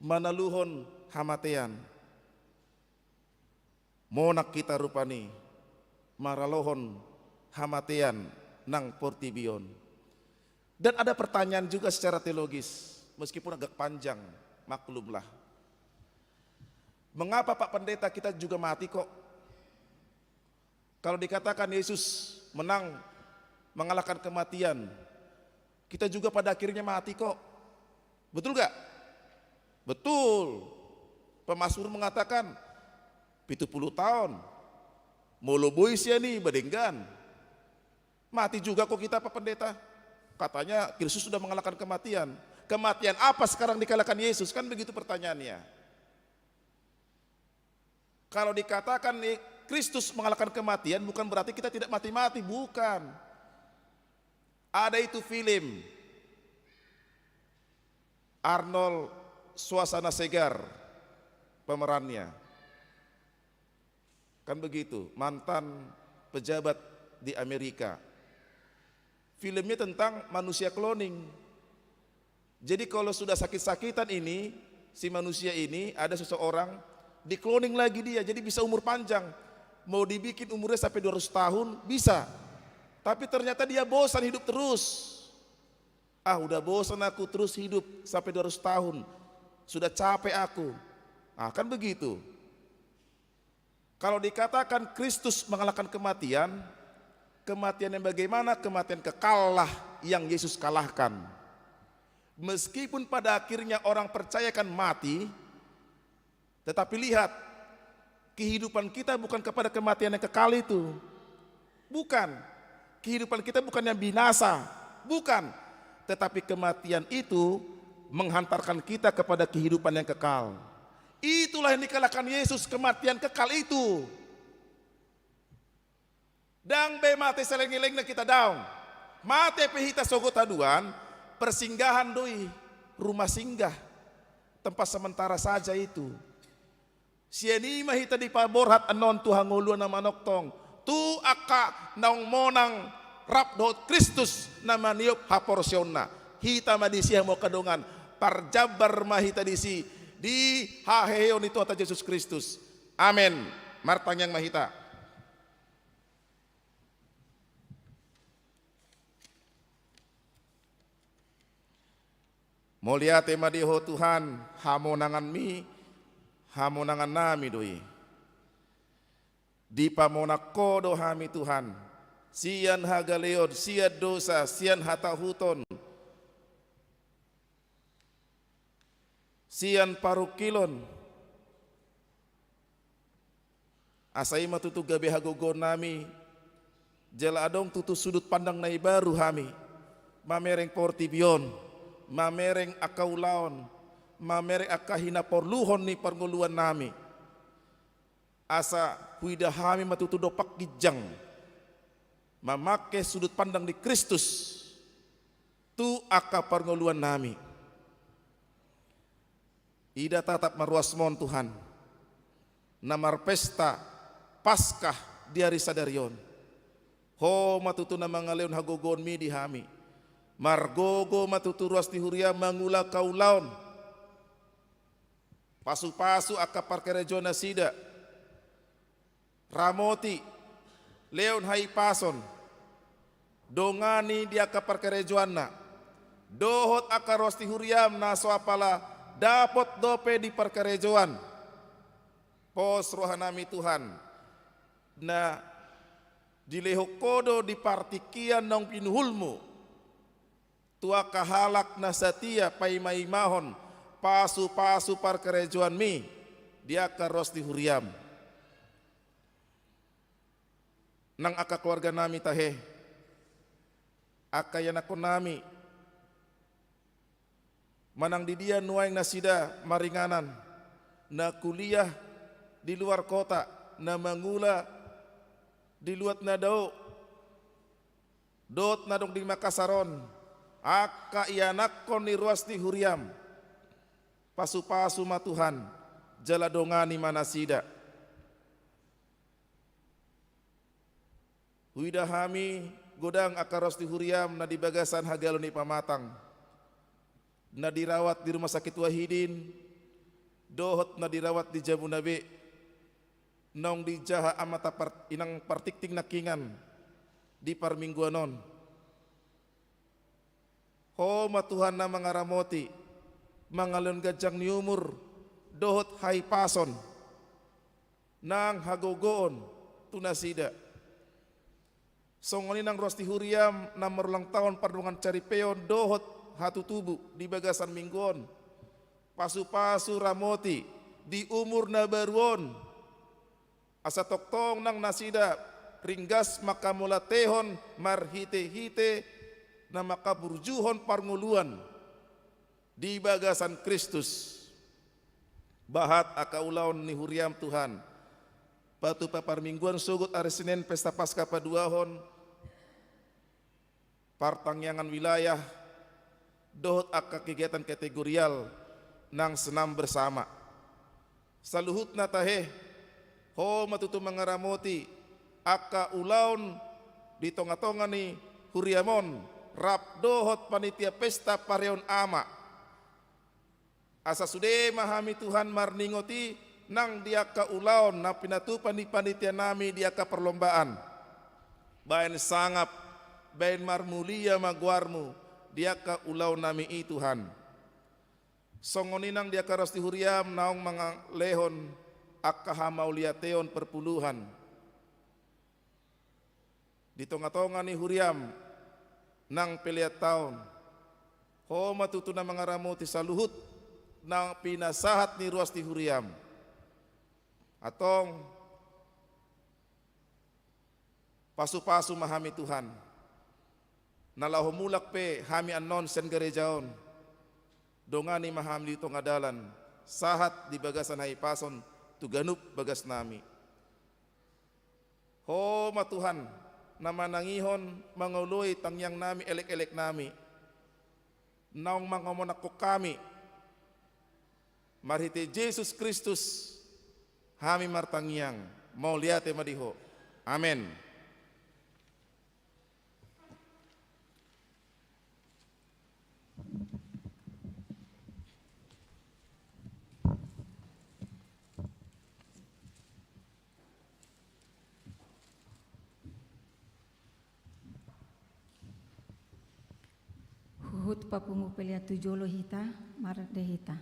manaluhon hamatean. Monang hita rupani maralohon hamatean nang portibi on. Dan ada pertanyaan juga secara teologis, meskipun agak panjang, maklumlah. Mengapa, Pak Pendeta, kita juga mati kok? Kalau dikatakan Yesus menang, mengalahkan kematian, kita juga pada akhirnya mati kok. Betul gak? Betul. Pemazmur mengatakan, "Pitu pulu taon, molo boi sian i, badenggan." Mati juga kok kita, Pak Pendeta. Katanya Kristus sudah mengalahkan kematian. Kematian apa sekarang dikalahkan Yesus? Kan begitu pertanyaannya. Kalau dikatakan ni-, Kristus mengalahkan kematian, bukan berarti kita tidak mati-mati, bukan. Ada itu film Arnold Schwarzenegger pemerannya. Kan begitu, mantan pejabat di Amerika. Filmnya tentang manusia cloning. Jadi kalau sudah sakit-sakitan ini, si manusia ini, ada seseorang, di-cloning lagi dia, jadi bisa umur panjang. Mau dibikin umurnya sampai dua ratus tahun, bisa. Tapi ternyata dia bosan hidup terus. "Ah, udah bosan aku terus hidup sampai dua ratus tahun. Sudah capek aku." Ah, kan begitu. Kalau dikatakan Kristus mengalahkan kematian, kematian yang bagaimana? Kematian kekallah yang Yesus kalahkan. Meskipun pada akhirnya orang percaya akan mati, tetapi lihat, kehidupan kita bukan kepada kematian yang kekal itu. Bukan. Kehidupan kita bukan yang binasa. Bukan. Tetapi kematian itu menghantarkan kita kepada kehidupan yang kekal. Itulah yang dikalahkan Yesus, kematian kekal itu. Ndang be mate saleleng-lelengna hita, daong. Mate pe hita sogot haduan, persinggahan do i, rumah singgah. Tempat sementara saja itu. Sian i ma hita dipaborhat annon tu hangoluan na manongtong. Tu angka naung monang rap dohot Kristus na maniop haporseaonna. Hita ma disi hamu angka dongan. Tarjambar ma hita disi di haheheon ni Tuhanta Jesus Kristus. Amen. Martangiang ma hita. Mauliate ma di Ho Tuhan, hamonanganmi, hamonangannami do i. Dipamonang Ho do hami Tuhan, sian hagaleon, sian dosa, sian hatahuton, sian parungkilon. Asa i ma tutu gabe hagogoonnami, jala adong tutu sudut pandang na imbaru hami, mamereng portibi on, mamereng angka ulaon, mamereng angka hinaporluhon ni parngoluannami. Asa huida hami ma tutu dompak ginjang mamangke sudut pandang ni Kristus tu angka parngoluannami. Ida tatap ma ruasmon Tuhan, na marpesta Paskah di ari sadari on. Ho ma tutu na mangalehon hagogoonmi di hami. Margogo ma tutu ruas ni huria mangula angka ulaon. Pasupasu angka parkarejoan nasida. Ramoti, lehon hahipason, dongani di angka parkarejoanna, dohot angka ruas ni huriam na so apala dapot dope di parkarejoan. Pos rohanami Tuhan, na dilehon Ho do di partingkian naung pinuhulmu tu angka halak na satia paimaimahon pasupasu parkarejoanmi di angka ruas ni huriam. Nang angka keluarganami tahe, angka ianakkonnami, manang di dia nuaeng nasida maringanan, na kuliah di luar kota, na mangula di luat na dao, dohot na adong di Makassar on, angka ianakkon ni ruas ni huriam, pasupasu ma Tuhan, jala dongani ma nasida. Huida hami godang angka ruas ni huriam na di bagasan hagalo ni pamatang, na dirawat di Rumah Sakit Wahidin, dohot na dirawat di jabuna be, naung dijaha amanta par-, inang partingting nangkingan di parmingguan on. Ho ma Tuhan na mangaramoti, mangalehon ganjang ni umur, dohot hahipason, nang hagogoon tu nasida. Songon i nang ruas ni huriam na marulang taon pardongan saripeon dohot hatutubu di bagasan minggu on. Pasupasu ramoti di umur na baru on. Asa tongtong nang nasida ringgas mangkamauliatehon marhitehite na mangkaburjuhon parngoluan di bagasan Kristus. Bahat angka ulaon ni huriam Tuhan. Patupa parmingguan sogot ari Senen pesta Paskah paduahon, partangiangan wilayah, dohot angka kegiatan kategorial nang senam bersama. Saluhutna tahe, Ho ma tutu mangaramoti angka ulaon di tongatonga ni huriam on, rap dohot panitia pesta pareon ama. Asa sude ma hami Tuhan marningot i nang di angka ulaon na pinatupa ni panitianami di angka parlombaan. Baen sangap baen marmulia ma goarmu di angka ulaonnami i, Tuhan. Songon i nang di angka ruas ni huriam naung mangalehon angka hamauliateon perpuluhan di tongatonga ni huriam nang pelean taon. Ho ma tutu na mangaramoti saluhut na pinasahat ni ruas ni huriam. Antong, pasupasu ma hami, Tuhan, na laho mulak pe hami annon sian gareja on, dongani ma hami di tonga dalan, sahat di bagasan hahipason tu ganup bagasnami. Ho ma, Tuhan, na manangihon, mangoloi tangiangnami, elekeleknami, naung mangamonangkon hami. Marhite Jesus Kristus hami martangiang, mauliate ma di Ho. Amen. Huhut papungu pelean tu jolo hita, marende hita.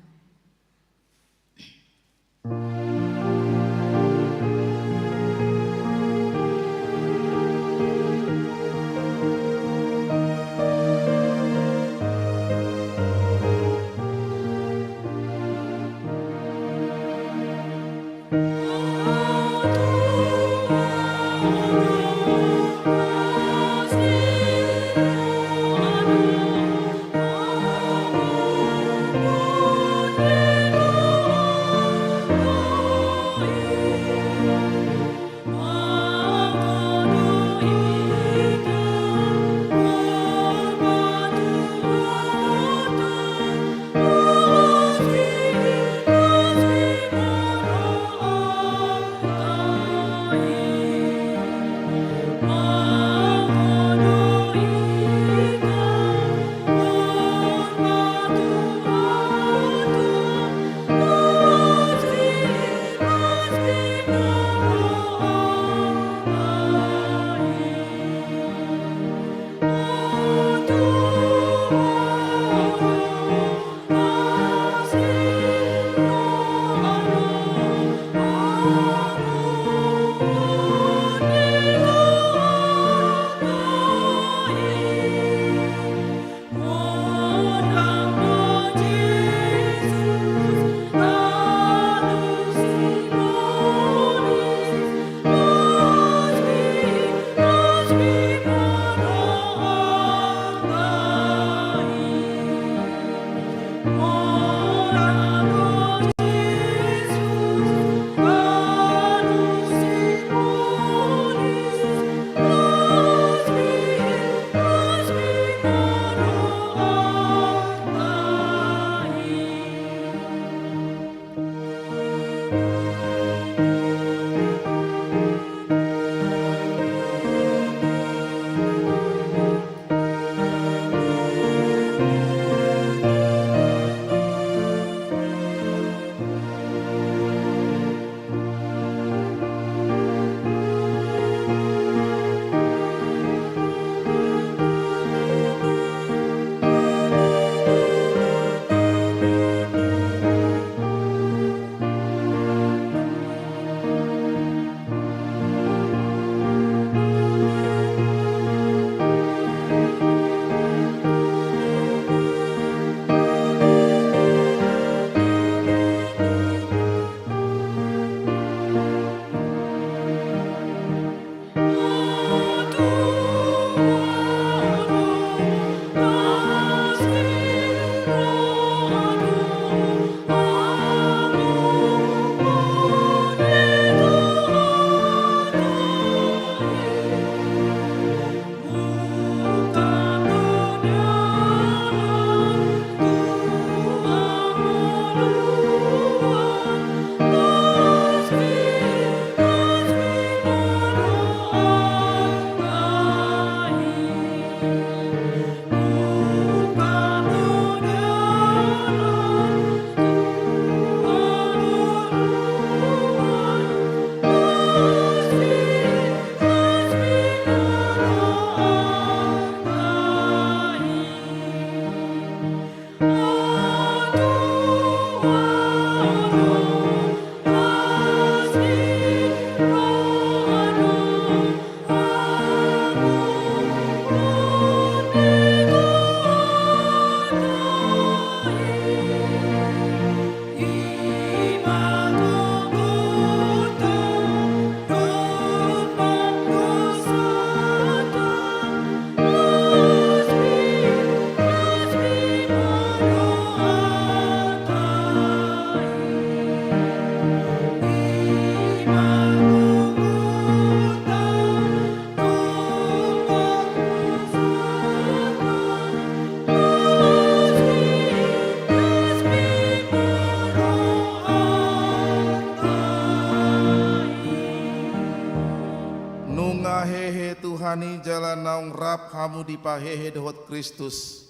Ani jala naung rap hamu dipahehe dohot Kristus,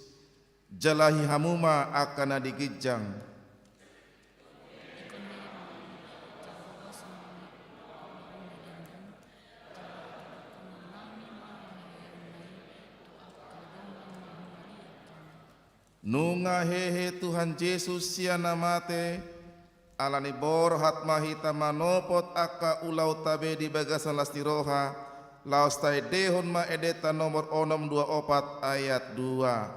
jalahi hamu ma angka na di ginjang. Nunga hehe Tuhan Jesus sian na mate, ala ni borhat ma hita manopot angka ulaonta be di bagasan las ni roha, laos taendehon ma endenta nomor onom dua opat ayat dua.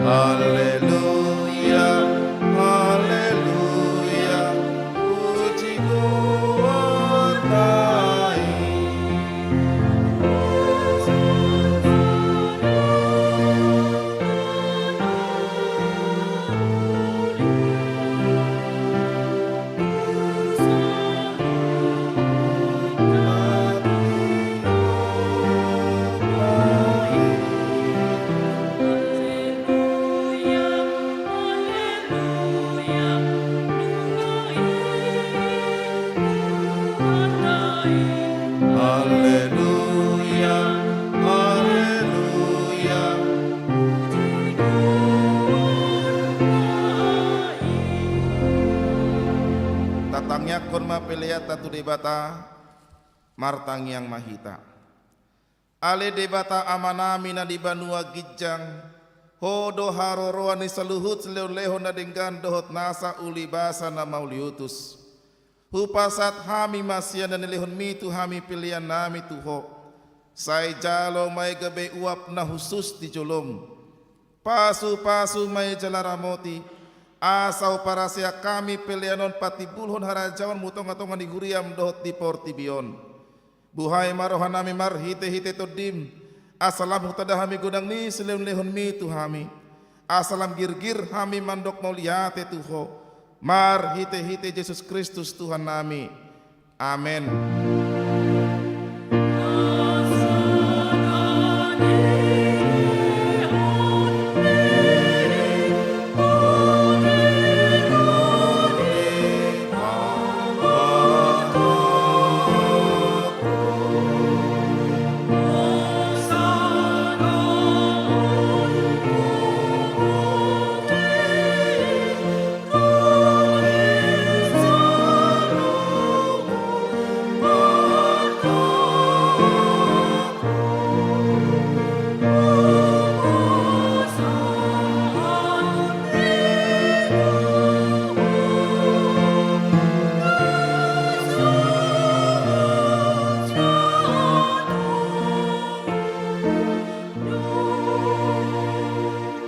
Haleluya, haleluya, puji kuat nai. Haleluya, haleluya. Tatangiangkon ma peleanta tu Debata, martangiang ma hita. Ale Debata Amanami na di banua ginjang, Ho do haroroan ni saluhut silehonlehon na denggan dohot nasa ulibasa na mauliutus. Hupasahat hami ma sian na nilehonMi tu hami peleannami tu Ho. Sai jalo ma i gabe uap na hushus di joloM. Pasupasu ma i jala ramoti, asa huparasehon hami pelean on patimbulhon harajaonMu tongatonga ni huriaM dohot di portibi on. Buhai ma rohanami marhitehite TondiM, asa lam hutanda hami godang ni silehonlehonMi tu hami, asa lam girgir hami mandok mauliate tu Ho, marhitehite Jesus Kristus Tuhannami. Amen.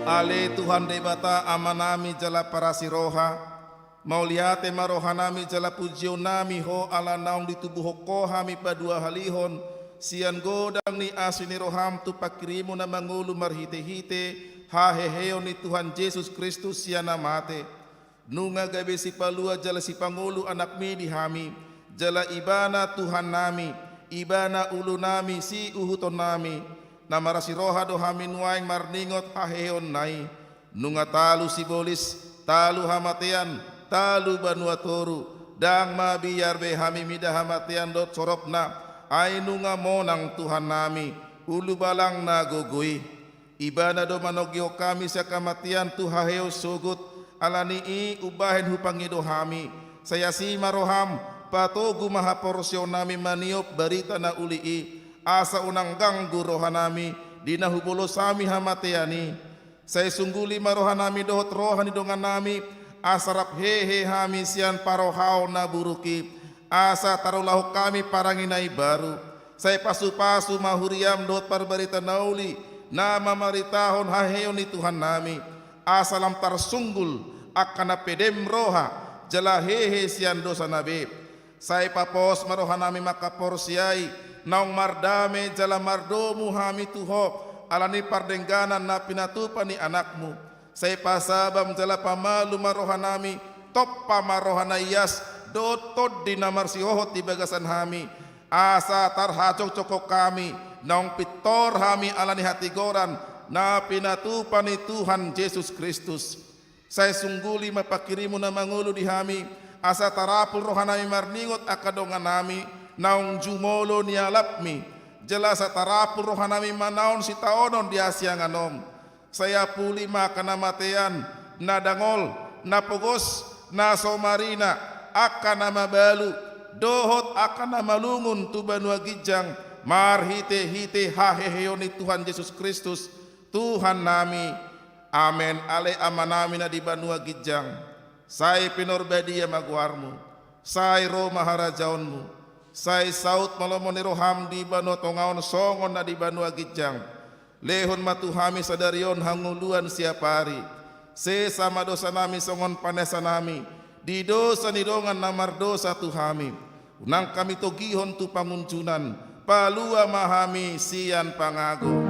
Ale Tuhan Debata Amanami jala parasi roha, mauliate ma rohanami jala pujionnami Ho ala naung ditubuhon Ho hami paduahalihon sian godang ni asi ni rohaM tu pangkirimMu na mangolu marhitehite haheheon ni Tuhan Jesus Kristus sian na mate. Nunga gabe sipalua jala sipangolu AnakMi di hami, jala Ibana Tuhannami, Ibana ulunami, siuhutonnami, na marasi roha do hami nuaeng marningot haheheonna i. Nunga talu sibolis, talu hamatean, talu banua toru, ndang mabiar be hami mida hamatean dohot soropna, ai nunga monang Tuhannami, ulubalang na gogo i. Ibana do manogihon hami sian hamatean tu haheheon sogot, ala ni i umbahen hupangido hami. Sai asi ma rohaM, patogu ma haporseaonnami maniop barita na uli i, asa unang ganggu rohanami, di na hubolos hami hamatean i. Sai sungguli ma rohanami dohot roha ni dongannami, asa rap hehe hami sian parohaon na buruk i, asa tarulahon hami parange na imbaru. Sai pasupasu ma huriaM dohot parbarita na uli, na mamaritahon haheheon ni Tuhannami, asa lam tarsunggul angka na pedem roha, jala hehe sian dosana be. Sai papos ma rohanami mangkaporseai, Naung mardame jala mardomu hami tu Ho, ala ni pardengganan na pinatupa ni Anakmu. Sai pasabam jala pamalum ma rohanami, tompa ma roha na ias, dohot Tondi na marsihohot di bagasan hami. Asa tarhajongjonghon hami, naung pintor hami ala ni hatigoran, na pinatupa ni Tuhan Jesus Kristus. Sai sungguli ma pangkirimmu na mangolu di hami, asa tarapul rohanami marningot angka donganami, naung jumolo nialapmi, jala asa tarapul rohanami manaon sitaonon di hasiangan on. Sai apuli ma angka na matean, na dangol, na pogos, na so marina, angka na mabalu, dohot angka na malungun tu banua ginjang, marhitehite haheheon ni Tuhan Jesus Kristus, Tuhannami. Amen. Ale Amanami na di banua ginjang, sai pinarbadia ma goarmu, sai ro ma harajaonmu, sai saut ma lomo ni roham di banua tonga on songon na di banua ginjang. Lehon ma tu hami sadari on hangoluan siapari. Sesa ma dosanami songon panesanami di dosa ni dongan na mardosa tu hami. Unang hami togihon tu pangunjunan, palua ma hami sian pangago.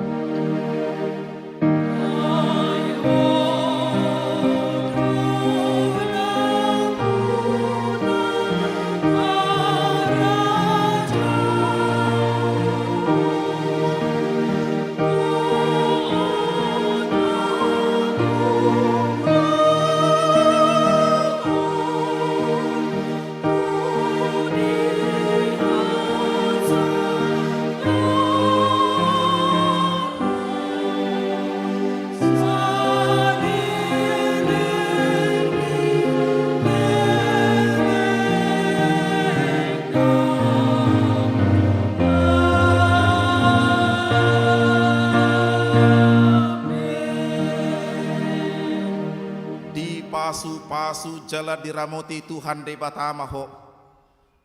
Dipasupasu jala diramoti Tuhan Debata ma ho.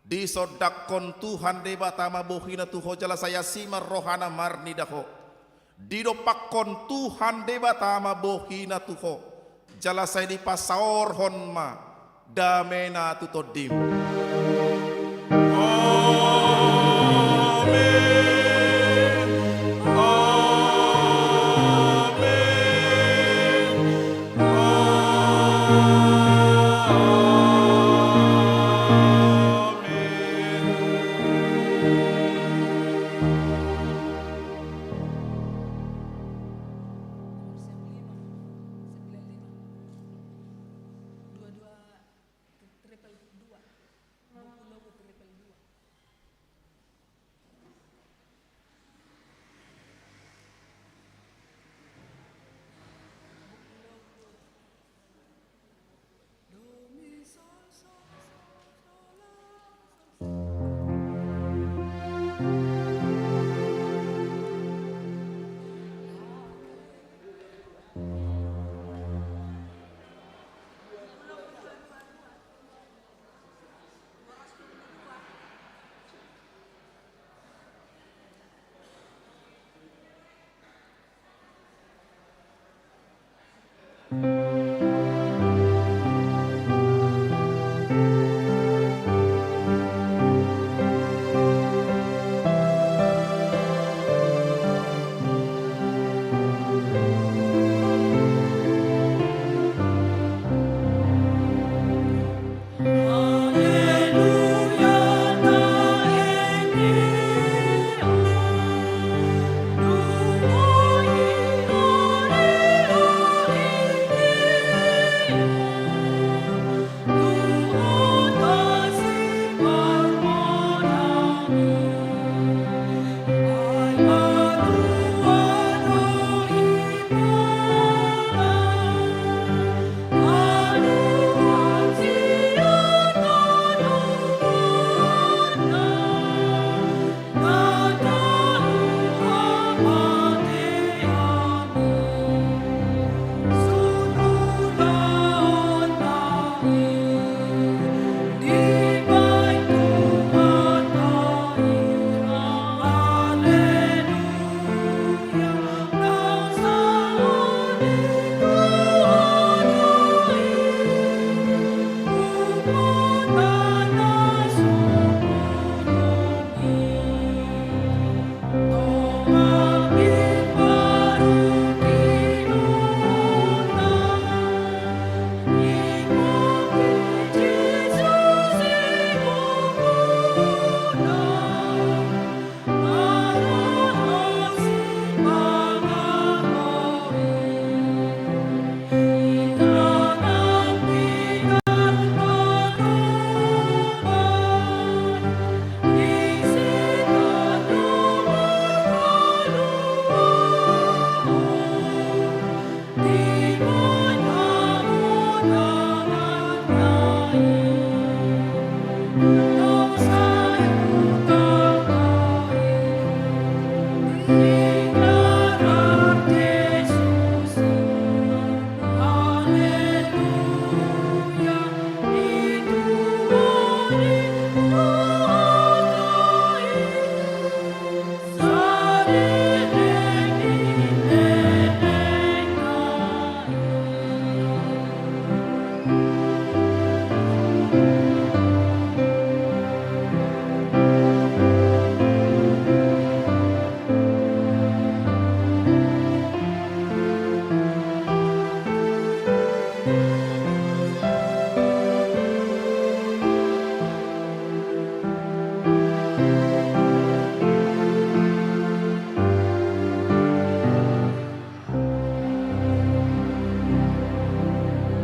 Disondangkon Tuhan Debata ma bohina tu ho jala sai asi ma rohana marnida ho. Didompakkon Tuhan Debata ma bohina tu ho, jala sai dipasaorhon ma damena tu tondim.